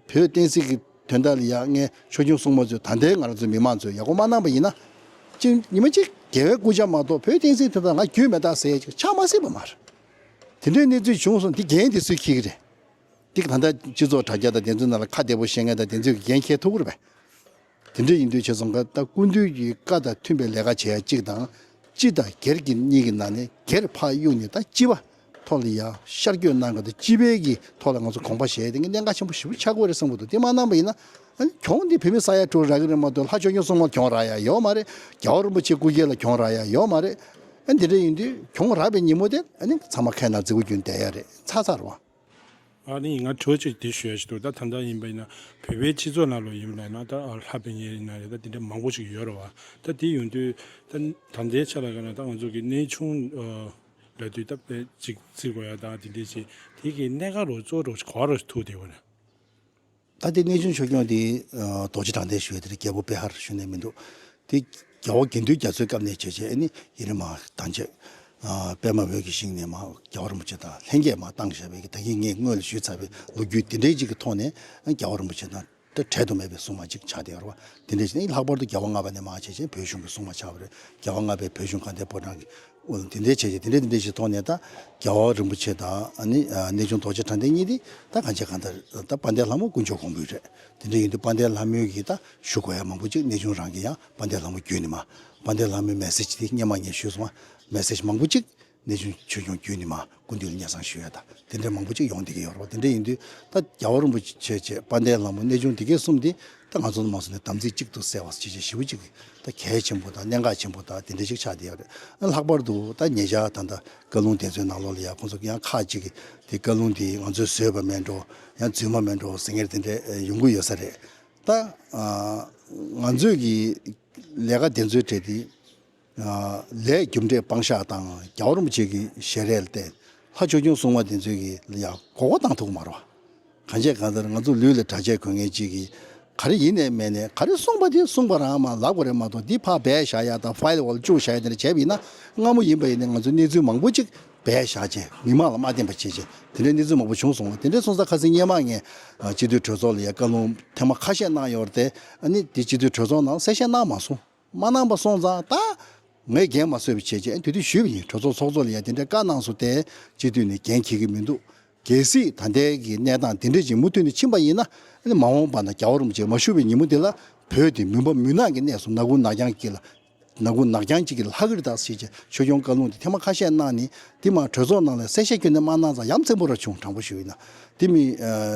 བོད་བསྟན་སྲིད་ཀྱི་དོན་དག་ལ་ཡ་ངས་ཆོས་སྐྱོང་སྲུང་མ་ཚོས་ད་ལྟའི་ང་རང་ཚོའི་མི་མང་ཚོས་ཡག་པོ་མ་གནང་པ་ཡིན་ན། ཅིག་ཉི་མ་གཅིག་རྒྱལ་བའི་སྐུ་ཕྱྭ་མ་གཏོགས་བོད་བསྟན་སྲིད་དོན་དག་ང་རྒྱུས་མེད་ད་ཟེར་ཡ་ཅིག་ཆགས་མ་སྲིད་པ་མ་རེད། དེ་འདྲའི་གནས་ཚུལ་བྱུང་སོང་། དེ་འགན་དེ་སུས་འཁྱེར་གི་རེད། འདི་ད་ལྟ་སྤྱི་ཚོགས་དྲ་རྒྱ་དང་དེ་ཚོའི་ནང་ལ་ཁ་བདེ་པོ་བཤད་མཁན་དང་དེ་ཚོས་འགན་འཁྱེར་ཐུབ་ཀྱི་རེད་པས། དེ་འདྲ་ཡིན་དུས་བྱས་ཙང་ཀ་ད་སྐུ་མདུན་གྱི་བཀའ་དང་མཐུན་པའི་ལས་ཀ་བྱེད་ཡ་གཅིག་དང་། སྤྱི་དང་སྒེར་གྱི་གཉིས་ཀྱི་ནང་ནས་སྒེར་ཕར་གཡུགས་ནས་ད་སྤྱི་པ་ཐོག་ལ་ཡ་ཤར་བསྐྱོད་གནང་ག་ད་སྤྱི་པའི་གི་ཐོག་ལ་ང་ཚོ་དགོངས་པ་བཞེས་དེ་གི་གནད་འགག་ཆེན་པོ་ཞེ་པོ་ཆགས་ཀྱི་ཡོད་རེད་བསམ་གི་འདུག་དེ་མ་གནང་པ་ཡིན་ན་ཨ་ནི་གྱོང་འདི་བོད་མི་ས་ཡ་དྲུག་རག་གི་རེད་མ་གཏོགས་ལྷ་ཆོས་སྐྱོང་སྲུང་མ་གྱོང་རག་ཡ་ཡོད་མ་རེད། རྒྱལ་བ་རིན་པོ་ཆེ་སྐུ་སྒེར་ལ་གྱོང་རག་ཡ་ཡོད་མ་རེད། ཨ་འདི་འདྲ་ཡིན་དུས་གྱོང་རག་པའི་ཉིན་མོ་དེ་ཨ་ནི་ཚང་མ་ཁའི་ནང་རྫི་བོ་རྒྱུན་བསྡད་ཡ་རེད། ཚར་ཚར་བ། ཨ་ནི་ང་དྲི་བ་གཅིག་དེ་ཞུ་ཡ་ཞིག་འདུག་ད་ད་ལྟ་ཡིན་པ་ཡིན་ན་བོད་པའི་སྤྱི་ཚོགས་ནང་ལོགས་ཡིན་པ་ན་ད་ལྷ་པའི་ཉེ་རིང་ན་རེད། ད་དེ་འདྲ་མང་པོ་ཞིག་ཡོད་རེད་བ། ད་དེ་ཡོང་དུས་ད་ད་ལྟའི་ཆ་ལ་ག་ན་ད་ང་ཚོ་གི་གནས་ཆུང་ལ་དུས་ད་དཔེ་ཅིག་བརྩི་དགོས་ཡ་ད་དེ་འདྲས་ཅིག་དེ་གི་གནད་འགག་རོ་གཙོ་རོ་ག་བ་རོ་ཐུག་བསྡད་པ་རེད། ད་དེ་གནས་ཆུང་ཆོས་སྐྱོང་དེ་རྡོ་རྗེ་དྲང་བདེན་ཞུ་ཡ་དེ་རེད། རྒྱལ་པོ་པེ་ཧར་ཞུ་ནས་མི་འདུག་དེ་རྒྱལ་བ་དགེ་འདུན་རྒྱ་མཚོའི་སྐབས་ནས་བྱས་བྱས་ཨ་ནི་ཡེ་རེ་མ་དང་བཅས་པད་མ་འོད་ཀྱི་ཞིང་ནས་མ་རྒྱལ་བ་རིན་པོ་ཆེ་དང་ལྷན་རྒྱས་མ་བཏང་བཞག་པའི་ད་གིན་ངས་སྔོན་ལ་ཞུས་ཚར་བའི་ལོ་རྒྱུས་དེ་འདྲའི་ཅིག་གི་ཐོག་ནས་རྒྱལ་བ་རིན་པོ་ཆེ་དང་ འབྲལ་དུ་མེད་པའི་སྲུང་མ་གཅིག་ཆགས་བསྡད་ཡོད་རེད་བ། དེ་འདྲ་བྱས་ནས་ལྷག་པར་དུ་རྒྱལ་བ་ལྔ་པ་ནས་མར་བྱས་བྱས་བོད་གཞུང་གི་སྲུང་མ་ཆགས་པ་རེད། རྒྱལ་བ་ལྔ་པའི་བོད་གཞུང་དགའ་ལྡན་ཕོ་བྲང་གི་དེ་འདྲ་བྱས་བྱས་དེ་འདྲ་དེ་འདྲ་ཞིག་ཐོག་ནས་ད་རྒྱལ་བ་རིན་པོ་ཆེ་དང་ཨ་ནི་གནས་ཆུང་རྡོ་རྗེ་གྲགས་ལྡན་གཉིས་དེ་ད་གང་བྱས་གང་ལྟར་ད་དཔལ་ལྡན་ལྷ་མོ་དཀོན་མཆོག་གོང་འཕེལ་རེད། དེ་འདྲ་ཡིན་དུས་དཔལ་ལྡན་ལྷ་མོའི་གི་ད་ཞུ་དགོས་ཡ་མང་པོ་ཅིག་གནས་ཆུང་རང་གི་ཡང་དཔལ་ལྡན་ལྷ་མོ་བརྒྱུད་ནས་མར་དཔལ་ལྡན་ལྷ་མོའི་མེ་སེ་ཇི་དེ་སྔོན་མ་ངས་ཞུས་སོང་བ། མེ་སེ་ཇི་མང་པོ་ཅིག་གནས་ཆུང་ཆོས་སྐྱོང་བརྒྱུད་ནས་མར་སྐུ་མདུན་ལ་སྙན་སེང་ཞུ་ཡ་ད་དེ་འདྲ་མང་པོ་ཅིག་ཡོང་བསྡད་ཀྱི་ཡོད་རེད་བ། དེ་འདྲ་ཡིན་དུས་ད་རྒྱལ་བ་རིན་པོ་ཆེ་བཅས་དཔལ་ལྡན་ལྷ་མོ་གནས་ཆུང་དེ་གའི་གསུམ་དེ་ད་ང་ཚོ་མང་ཚོགས་ནས་དམ་ཚིག་གཅིག་ཏུ་གསལ་བ་ཅིག་བྱས་ཞེ་པོ་ཅིག་ད་གལ་ཆེན་པོ་དང་གནད་འགག་ཆེན་པོ་དང་དེ་འདྲ་ཞིག་ཆགས་བསྡད་ཡོད་རེད། ལྷག་པར་དུ་ད་ཉེ་ཆར་ད་ལྟ་བཀའ་ལུང་དེབ་ཚོའི་ནང་ལོགས་ལ་ཡང་ཁོང་ཚོ་ཡང་ཁག་ཅིག་གིས་དེ་བཀའ་ལུང་དེ་ང་ཚོས་བཟོས་པ་མིན་འགྲོ་ཡང་རྫུན་མ་མིན་འགྲོ་ཟེར་མཁན་དེ་འདྲ་ཡོང་གི་ཡོད་ས་རེད། ད་ང་ཚོས་ཀྱི་ལས་ཀ་དེ་ཚོའི་གྲས་དེ། ལས་རྒྱུ་འབྲས་སྤང་བཞག་དང་རྒྱལ་བ་རིན་པོ་ཆེ་གི་ཞལ་རས་ལ་བརྟེན་ལྷ་ཆོས་སྐྱོང་སྲུང་མ་དེ་ཚོས་ཀྱི་ལ་ཡང་མགོ་སྐོར་བཏང་ཐུབ་ཀྱི་མ་རེད་བ། གང་བྱས་གང་ལྟར་ང་ཚོ་ལུས་ལ་གྲྭ་ཆས་གོན་མཁན་གཅིག་གིས་ག་རེ་ཡིན་ནས་མེད་ནས་ག་རེ་གསུངས་པ་དེ་གསུངས་པ་རང་མ་ལབ་དགོས་རེད་མ་གཏོགས་འདི་ཕར་སྦས་བཞག་ཡ་དང་ཕའིལ་འོག་ལ་བཅུག་བཞག་ཡ་དེ་འདྲ་བྱས་པ་ཡིན་ན་སྔ་མོ་ཡིན་པ་ཡིན་ནའི་ང་ཚོ་གནས་ཚུལ་མང་པོ་ཅིག་སྦས་བཞག་བྱས་མི་མང་ལ་མ་བསྟན་པ་བྱས་བྱས་དེ་འདྲའི་གནས་ཚུལ་མང་པོ་བྱུང་སོང་བ། དེ་འདྲའི་སོང་ཙང་ཁ་སང་སྔོན་མ་ངས་སྤྱི་འཐུས་གྲོས་ཚོགས་ལ་ཡ་བཀའ་ལུང་ཐེངས་མ་ཁ་ཤས་གནང་ཡོད་རེད་དེ་ཨ་ནི་དེ་སྤྱི་འཐུས་གྲོས་ཚོགས་ནང་གསལ་བཤད་གནང་མ་སོང་། མ་གནང་པ་སོང་ཙང་ད་ངས་འགན་མ་བཟོད་པ་བྱས་རྗེས་དེ་དུས་ཞུས་པ་ཡིན། གྲོས་ཚོགས་ཚོགས་གཙོ་ལ་ཡང་དེ་འདྲའི་བཀའ་གནང་སོང་སྟེ་སྤྱི་འཐུས་ནས་འགན་འཁྱེར་གྱི་མི་འདུག་གལ་སྲིད་ད་ལྟའི་གི་གནས་སྟངས་དེ་འདྲ་ཅིག་མུ་མཐུད་ནས་ཕྱིན་པ་ཡིན་ན་ཨ་ནི་མ་འོངས་པ་ན་རྒྱལ་བ་རིན་པོ་ཆེ་མ་བཞུགས་པའི་ཉིན་མོ་དེ་ལ་བོད་དེ་མུན་པ་མུན་ནག་གི་གནས་སུ་ནག་ཁུང་ནག་རྐྱང་གཅིག་ལ་ནག་ཁུང་ནག་རྐྱང་གཅིག་གི་ལྷག་གི་རེད་ད་ཟེར་བྱས་ཆོས་སྐྱོང་བཀའ་ལུང་དེ་ཐེངས་མ་ཁ་ཤས་གནང་ནས་དེ་མ་གྲོས་ཚོགས་ནང་ལ་གསལ་བཤད་ཁྱོན་ནས་མ་གནང་ཙང་ཡ་མཚན་པོ་ར་བྱུང་། དྲང་པོ་ཞུ་ཡིན་ན་དེ་མི་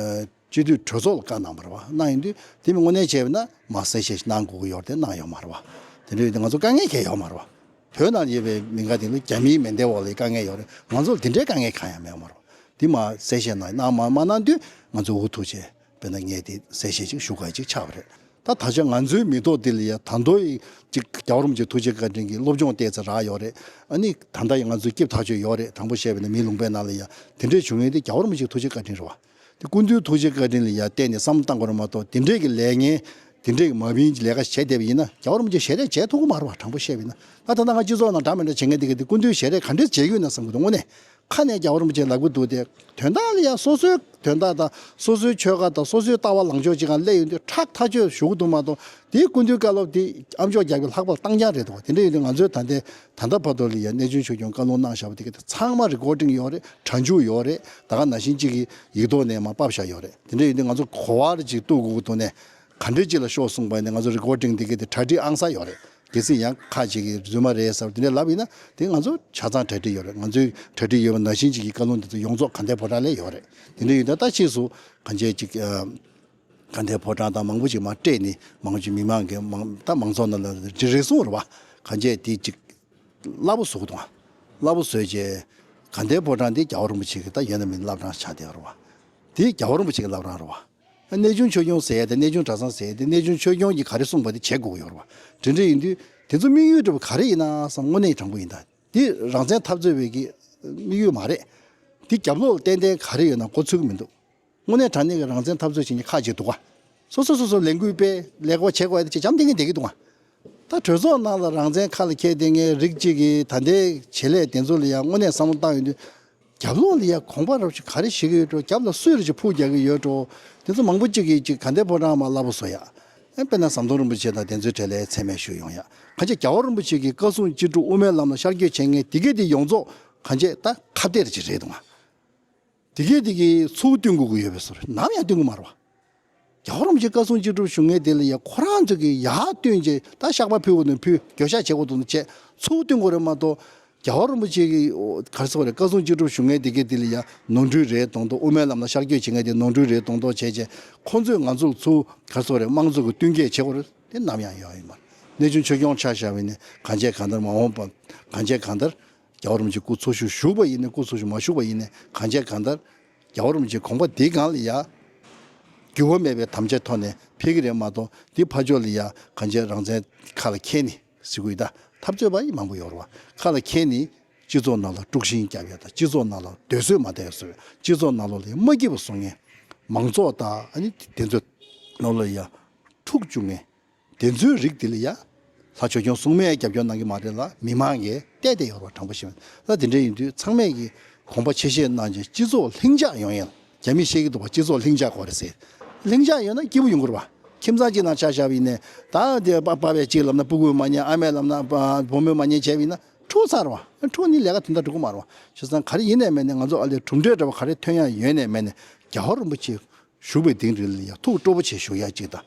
སྤྱི་འཐུས་གྲོས་ཚོགས་ལ་བཀའ་གནང་བ་རེད་བ། གནང་ཡིན་དུས་དེ་མི་དངོས་གནས་བྱས་པ་ན་མ་གསལ་བཤད་ཞིག་གནང་དགོས་ཀྱི་ཡོད་རེད་དེ་གནང་ཡོད་མ་རེད་བ། དེ་འདྲ་ཡོད་དུས་ང་ཚོ་དཀའ་ངལ་གང་ཡང་ཡོད་མ་རེད་བ། བོད་ནང་ཡོད་པའི་མི་འགའ་དེ་ལ་རྒྱ་མིའི་མེ་མདའི་འོག་ལ་དཀའ་ངལ་ཡོད་རེད། ང་ཚོ་ལ་དེ་འདྲའི་དཀའ་ངལ་གང་ཡང་མེད་མ་རེད་བ། དེ་མ་གསལ་བཤད་གནང་གནང་མ་མ་གནང་དུས་ང་ཚོ་འུ་ཐུག་བྱས་དཔེར་ན་ངས་དེ་གསལ་བཤད་ཅིག་ཞུ་དགོས་ཅིག་ཆགས་པ་རེད། ད་ད་ཆ་ང་ཚོའི་མི་ཐོག་འདི་ལ་ཡ་ད་དུང་ཅིག་རྒྱལ་བ་རིན་པོ་ཆེ་ཐུགས་རྗེ་བཀའ་དྲིན་གྱིས་སློབ་སྦྱོང་ཏོག་ཙམ་རག་ཡོད་རེད། ཨ་ནི་ད་ལྟ་ཡང་ང་ཚོའི་སྐྱིད་ཐག་ཆོད་ཡོད་རེད། དྲང་པོ་བཤད་པ་ཡིན་ན་མིའི་ལུང་པའི་ནང་ལ་ཡ་དེ་འདྲའི་བྱུང་ཡོད་དེ་རྒྱལ་བ་རིན་པོ་ཆེའི་ཐུགས་རྗེ་བཀའ་དྲིན་རེད་བ། དེ་སྐུ་མདུན་ཐུགས་རྗེ་བཀའ་དྲིན་ལ་ཡ་བརྟེན་ནས་བསམ་བློ་བཏང་དགོས་རེད་མ་གཏོགས་དེ་འདྲའི་གི་ལས་ངན་དེ་འདྲའི་གི་མ་བིན་གྱི་ལས་ཀ་བྱས་བསྡད་པ་ཡིན་ན་རྒྱལ་བ་རིན་པོ་ཆེ་ཞལ་རས་མཇལ་ཐུབ་ཀྱི་མ་རེད་བ། དྲང་པོ་བཤད་པ་ཡིན་ན་ད་ད་ལྟ་ང་སྤྱི་ཚོགས་ནང་འདྲ་མི་འདྲ་བྱེད་མཁན་དེ་གི་དེ་སྐུ་མདུན་ཞལ་རས་ག་འདྲས་མཇལ་གྱི་ཡོད་ན་བསམ་གྱི་འདུག་དངོས་གནས། ཁ་ནས་རྒྱལ་བ་རིན་པོ་ཆེ་ལབ་ཀྱི་འདུག་སྟེ། དོན་དག་ལ་ཡང་སོ་སོའི་དོན་དག་དང་སོ་སོའི་ཆོལ་ཁ་དང་སོ་སོའི་ལྟ་བ་ལངས་ཕྱོགས་ཅིག་གང་སླེབས་ཡོང་དུས་ཁྲག་ཐག་ཆོད་ཞུ་གི་འདུག་མ་གཏོགས་དེའི་སྐུ་མདུན་བཀའ་སློབ་དེ་ཨ་མཆོག་རྒྱལ་པོའི་ལྷག་པར་བཏང་རྐྱང་རེད་འདུག་དེ་འདྲ་ཡིན་དུས་ང་ཚོའི་ད་ལྟའི་ད་ལྟ་བར་དུ་ལ་ཡང་གནས་ཆུང་ཆོས་སྐྱོང་བཀའ་ལུང་གནང་བཞག་པ་དེ་ག་དེ་ཚང་མ་རི་ཀོར་ཌིང་ཡོད་རེད། སྒྲ་འཇུག་ཡོད་རེད། ད་ག་ནང་བཞིན་གཅིག་གི་ཡིག་ཐོག་ནས་མར་ཕབ་བཞག་ཡོད་རེད། དེ་འདྲ་ཡིན་དུས་ང་ཚོ་གོ་བ་རེ་ཅིག་གཏུག་དགོས་ཀྱི་འདུག་ནས་ག་འདྲ་ཅིག་ལ་ཤོག་གསུངས་པ་ཡིན་ན་ང་ཚོ་རི་ཀོར་ཌིང་དེ་ག་དེ་གྲ་སྒྲིག་ཨང་གསར་ཡོད་རེད། གལ་སྲིད་ཡང་ཁ་ཅིག་གིས་རྫུན་མ་རེད་ཟེར་བ་དེ་འདྲ་ལབ་ཡིན་ན་དེ་ང་ཚོ་ཆ་ཚང་གྲ་སྒྲིག་ཡོད་རེད། ང་ཚོའི་གྲ་སྒྲིག་ཡོད་པ་ནང་བཞིན་ཅིག་གི་བཀའ་ལུང་དེ་ཚོ་ཡོངས་རྫོགས་དགའ་ལྡན་ཕོ་བྲང་ལ་ཡོད་རེད། དེ་འདྲ་ཡོད་ན་ད་ཕྱིས་སུ་གང་བྱས་ཅིག་དགའ་ལྡན་ཕོ་བྲང་དང་མང་པོ་ཅིག་མར་སྤྲད་ནས་མང་པོ་ཅིག་མི་མང་གི་མང་ད་མང་ཚོགས་ནང་ལ་འདྲི་རེ་གསུངས་རེད་བ། གང་བྱས་དེ་ཅིག་སླ་པོ་བཟོ་གི་འདུག་ཨ། སླ་པོ་བཟོས་རྗེས་དགའ་ལྡན་ཕོ་བྲང་དེ་རྒྱལ་བ་རིན་པོ་ཆེ་གི་ད་ཡོད་ན་མིན་བླ་བྲང་ཆགས་བསྡད་ཡོད་རེད་བ། དེ་རྒྱལ་བ་རིན་པོ་ཆེ་གི་བླ་བྲང་རེད་བ། གནས་ཆུང་ཆོས་སྐྱོང་ཟེར་ཡ་དེ་གནས་ཆུང་གྲྭ་ཚང་ཟེར་ཡ་དེ་གནས་ཆུང་ཆོས་སྐྱོང་གིས་ག་རེ་གསུངས་པ་དེ་བྱེད་དགོས་ཀྱི་ཡོད་རེད་བ། དེ་འདྲ་ཡིན་དུས་དེ་ཚོ་དམིགས་ཡུལ་འདྲ་བོ་ག་རེ་ཡིན་ན་བསམ་དངོས་གནས་དྲང་པོ་ཡིན་ད། དེ་རང་བཙན་འཐབ་རྩོད་པའི་གི་དམིགས་ཡུལ་མ་རེད། དེ་རྒྱབ་ལོགས་ཏན་ཏན་ག་རེ་ཡོད་ན་མགོ་ཚོས་ཀྱི་མི་འདུག་དངོས་གནས་དྲང་གནས་ཀྱི་རང་བཙན་འཐབ་རྩོད་བྱེད་མཁན་ཁག་ཅིག་འདུག་ག་སོ་སོ་སོ་སོ་ལས་འགུལ་སྤེལ་ལས་ཀ་བྱེད་དགོས་ཡ་དེ་ཅིག་འཇམ་ཐིང་ངེ་བསྡད་ཀྱི་འདུག་ག་ད་གྲོས་ཚོགས་ནང་ལ་རང་བཙན་ཁ་ལ་འཁྱེར་བསྡད་མཁན་རིགས་གཅིག་གིས་ད་ལྟའི་བྱེད་ལས་དེ་ཚོ་ལ་ཡང་དངོས་གནས་བསམ་བློ་བཏང་ཡོང་དུས། རྒྱབ་ལོགས་ལ་ཡ་གོང་པ་རབ་ཅིག་ག་རེ་བྱེད་ཀྱི་ཡོད་འགྲོ། རྒྱབ་ལ་སུས་རེ་ཅིག་ཕུག་རྒྱག་གི་ཡོད་འགྲོ། དེ་ཚོ་མང་པོ་གཅིག་གིས་ཅིག་དགའ་ལྡན་ཕོ་བྲང་མར་སླ་པོ་བཟོ་ཡ། ཨེ་དཔེར་ན་ཟམ་གདོང་རིན་པོ་ཆེ་དང་དེ་ཚོའི་གྲས་ལ་མཚན་སྨད་ཞུ་ཡོང་ཡ། གང་ཅི་རྒྱལ་བ་རིན་པོ་ཆེ་གི་བཀའ་གསུང་ཅི་སྒྲུབ་དབུ་མའི་ལམ་ལ་ཤར་བསྐྱོད་བྱེད་མཁན་དེ་གས་དེ་ཡོངས་རྫོགས་གང་ཅི་ད་ཁ་གཏད་ཅིག་རེད་འདུག་ག་དེ་གས་དེ་གིས་ཚུར་བསྟུན་དགོས་ཀྱི་ཡོད་པའི་བཟོ་རེད། ནམ་ཡང་བསྟུན་གྱི་མ་རེད་བ། རྒྱལ་བ་རིན་པོ་ཆེ་བཀའ་གསུང་ཅི་སྒྲུབ་ཞུ་མཁན་དེ་ལ་ཡ་ཁོ་རང་ཚོ་གིས་ཡར་བསྟུན་བྱས་ད་བཤགས་པ་ཕུལ་དགོས་དོན་ཕུལ། འགྱོད་བཤགས་བྱེད་དགོས་དོན་བྱས། ཚུར་བསྟུན་དགོས་རེད་མ་གཏོགས། རྒྱལ་བ་རིན་པོ་ཆེ་གི་ག་རེ་ཟེར་བ་རེད། བཀའ་གསུང་ཅི་སྒྲུབ་ཞུ་མཁན་དེ་གས་དེ་ལ་ཡ་ནོར་འཁྲུལ་རེད་མདོག་མདོག་དབུ་མའི་ལམ་ལ་ཤར་བསྐྱོད་བྱེད་མཁན་དེ་ནོར་འཁྲུལ་རེད་མདོག་མདོག་བྱས་བྱས་ཁོང་ཚོས་ང་ཚོ་ལ་ཚུར་ག་རེ་ཟེར་བ་རེད། དམངས་གཙོ་གི་བསྟུན་མཁས་བྱེད་དགོས་རེད། དེ་ནམ་ཡང་ཡོང་ཡོད་མ་རེད། གནས་ཆུང་ཆོས་སྐྱོང་ཆ་བཞག་པ་ཡིན་ན་གང་བྱས་གང་ལྟར་མ་འོངས་པ་གང་བྱས་གང་ལྟར། རྒྱལ་བ་རིན་པོ་ཆེ་སྐུ་འཚོ་བཞུགས་བཞུགས་པ་ཡིན་ནའི་སྐུ་འཚོ་བཞུགས་མ་བཞུགས་པ་ཡིན་ནའི་གང་བྱས་གང་ལྟར། རྒྱལ་བ་རིན་པོ་ཆེ་དགོངས་པ་འདི་སྒང་ལ་ཡ། འགྱུར་བ་མེད་པའི་དམ་བཅའི་ཐོག་ནས་ཕེབས་ཀྱི་རེད་མ་གཏོགས་འདི་ཕར་ཕྱོགས་ལ་ཡ་གང་བྱས་རང་བཙན་ཁ་ལ་འཁྱེར་ནས་ཟེར་གྱི་ཡོད་ད། འཐབ་རྩོད་པ་ཡི་མང་པོ་ཡོད་རེད་བ། ཁ་ལ་འཁྱེར་ནས་སྤྱི་ཚོགས་ནང་ལ་དཀྲུག་ཤིང་བརྒྱབ་ཡ་ད། སྤྱི་ཚོགས་ནང་ལ་སྡོད་བཟོད་མ་བསྡད་བཟོ། སྤྱི་ཚོགས་ནང་ལོགས་ལ་ཡ་མ་སྐྱིད་པ་བཟོ་མཁན། མང་ཚོགས་དང་ཨ་ནི་དེ་ཚོ་ནང་ལ་ཡ་འཁྲུག་བཅུག་མཁན། དེ་ཚོའི་རིགས་དེ་ལ་ཡ། ལྷ་ཆོས་སྐྱོང་སྲུང་མས་རྒྱབ་སྐྱོར་གནང་གི་མ་རེད་ལ་མི་མང་གིས་བལྟས་བསྡད་ཡོད་རེད་བ། དྲང་པོ་བཤད་ན་ད་དེ་འདྲ་ཡིན་དུས་ཚང་མས་ཀྱི་དགོངས་པ་ཆེ་བཞེས་གནང་བྱས་སྤྱི་ཚོགས་ལྷིང་འཇགས་ཡོང་ཡ། རྒྱ་མིས་བཤད་ཀྱི་འདུག་བ། སྤྱི་ཚོགས་ལྷིང་འཇགས་དགོས་རེད་ཟེར། ལྷིང་འཇགས་ཡོད་ན་སྐྱིད་པོ་ཡོང་གི་རེད་བ། ཁྱིམ་ཚང་གཅིག་ནང་ཆ་བཞག་པ་ཡིན་ནའི་ད་དེ་པ་པ་བས་གཅིག་ལབ་ན་སྤུ་གུས་མ་ཉན། ཨ་མས་ལབ་ན་པ་བུ་མོས་མ་ཉན་བྱས་པ་ཡིན་ན་འཁྲུག་ཚར་བ། འཁྲུག་ནི་ལས་ཀ་དོན་དག་འགྲོ་གི་མ་རེད་བ། བྱས་ཙང་ག་རེ་ཡིན་ནའི་མེད་ནའི་ང་ཚོ་ཨ་ལས་གྲུབ་འབྲས་འདྲ་བ་ག་རེ་ཐོན་ཡ་ཡོད་ནའི་མེད་ནའི་རྒྱལ་བ་རིན་པོ་ཆེ་བཞུགས་པའི་དེང་རིང་ལ་ཡ་ཐུགས་སྤྲོ་པོ་བྱས་བཞུགས་ཡ་གཅིག་དང་།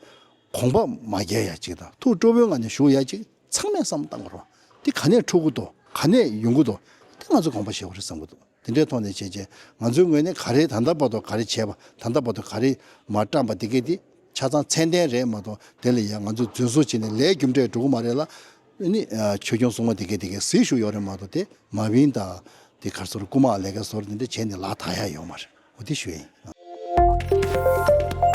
གོམ་པ་མ་རྒྱག་ཡ་གཅིག་དང་། ཐུགས་སྤྲོ་པོའི་ངང་ནས་བཞུགས་ཡ་གཅིག་ཚང་མས་བསམ་བློ་བཏང་དགོས་རེད་བ། དེ་ག་ནས་འཁྲུག་གི་འདུག་ག་ནས་ཡོང་གི་འདུག་དེ་ང་ཚོ་དགོངས་པ་བཞེས་དགོས་རེད་བསམ་གི་འདུག་དེ་འདྲའི་ཐོག་ནས་བྱས་རྗེས་ང་ཚོའི་ངོས་ནས་ག་རེ་ད་ལྟ་བར་དུ་ག་རེ་བྱས་པ། ད་ལྟ་བར་དུ་ག་རེ་མ་བཀྲམ་པ་དེ་གས་དེ་ཆ་ཚང་ཚད་ལྡན་རེད་མ་གཏོགས། དེ་ལ་ཡང་ང་ཚོས་རྫུན་བཟོ་བྱས་ནས་ལས་རྒྱུ་འབྲས་འགྲོ་གི་མ་རེད་ལ། ཨ་ནི་ཆོས་སྐྱོང་སྲུང་མ་དེ་གས་དེ་གས་གཟིགས་བཞུགས་ཡོད་རེད་མ་གཏོགས། དེ་མ་བིན་དང་དེ་ག་རེ་ཟེར། རྐུ་མ་ལས་ཀ་བཟོ་འདྲ་དེ་འདྲ་བྱས་ནས་ལག་ཐག་ཡ་ཡོད་མ་རེད། འོ་དེ་ཞུ་ཡ་ཡིན།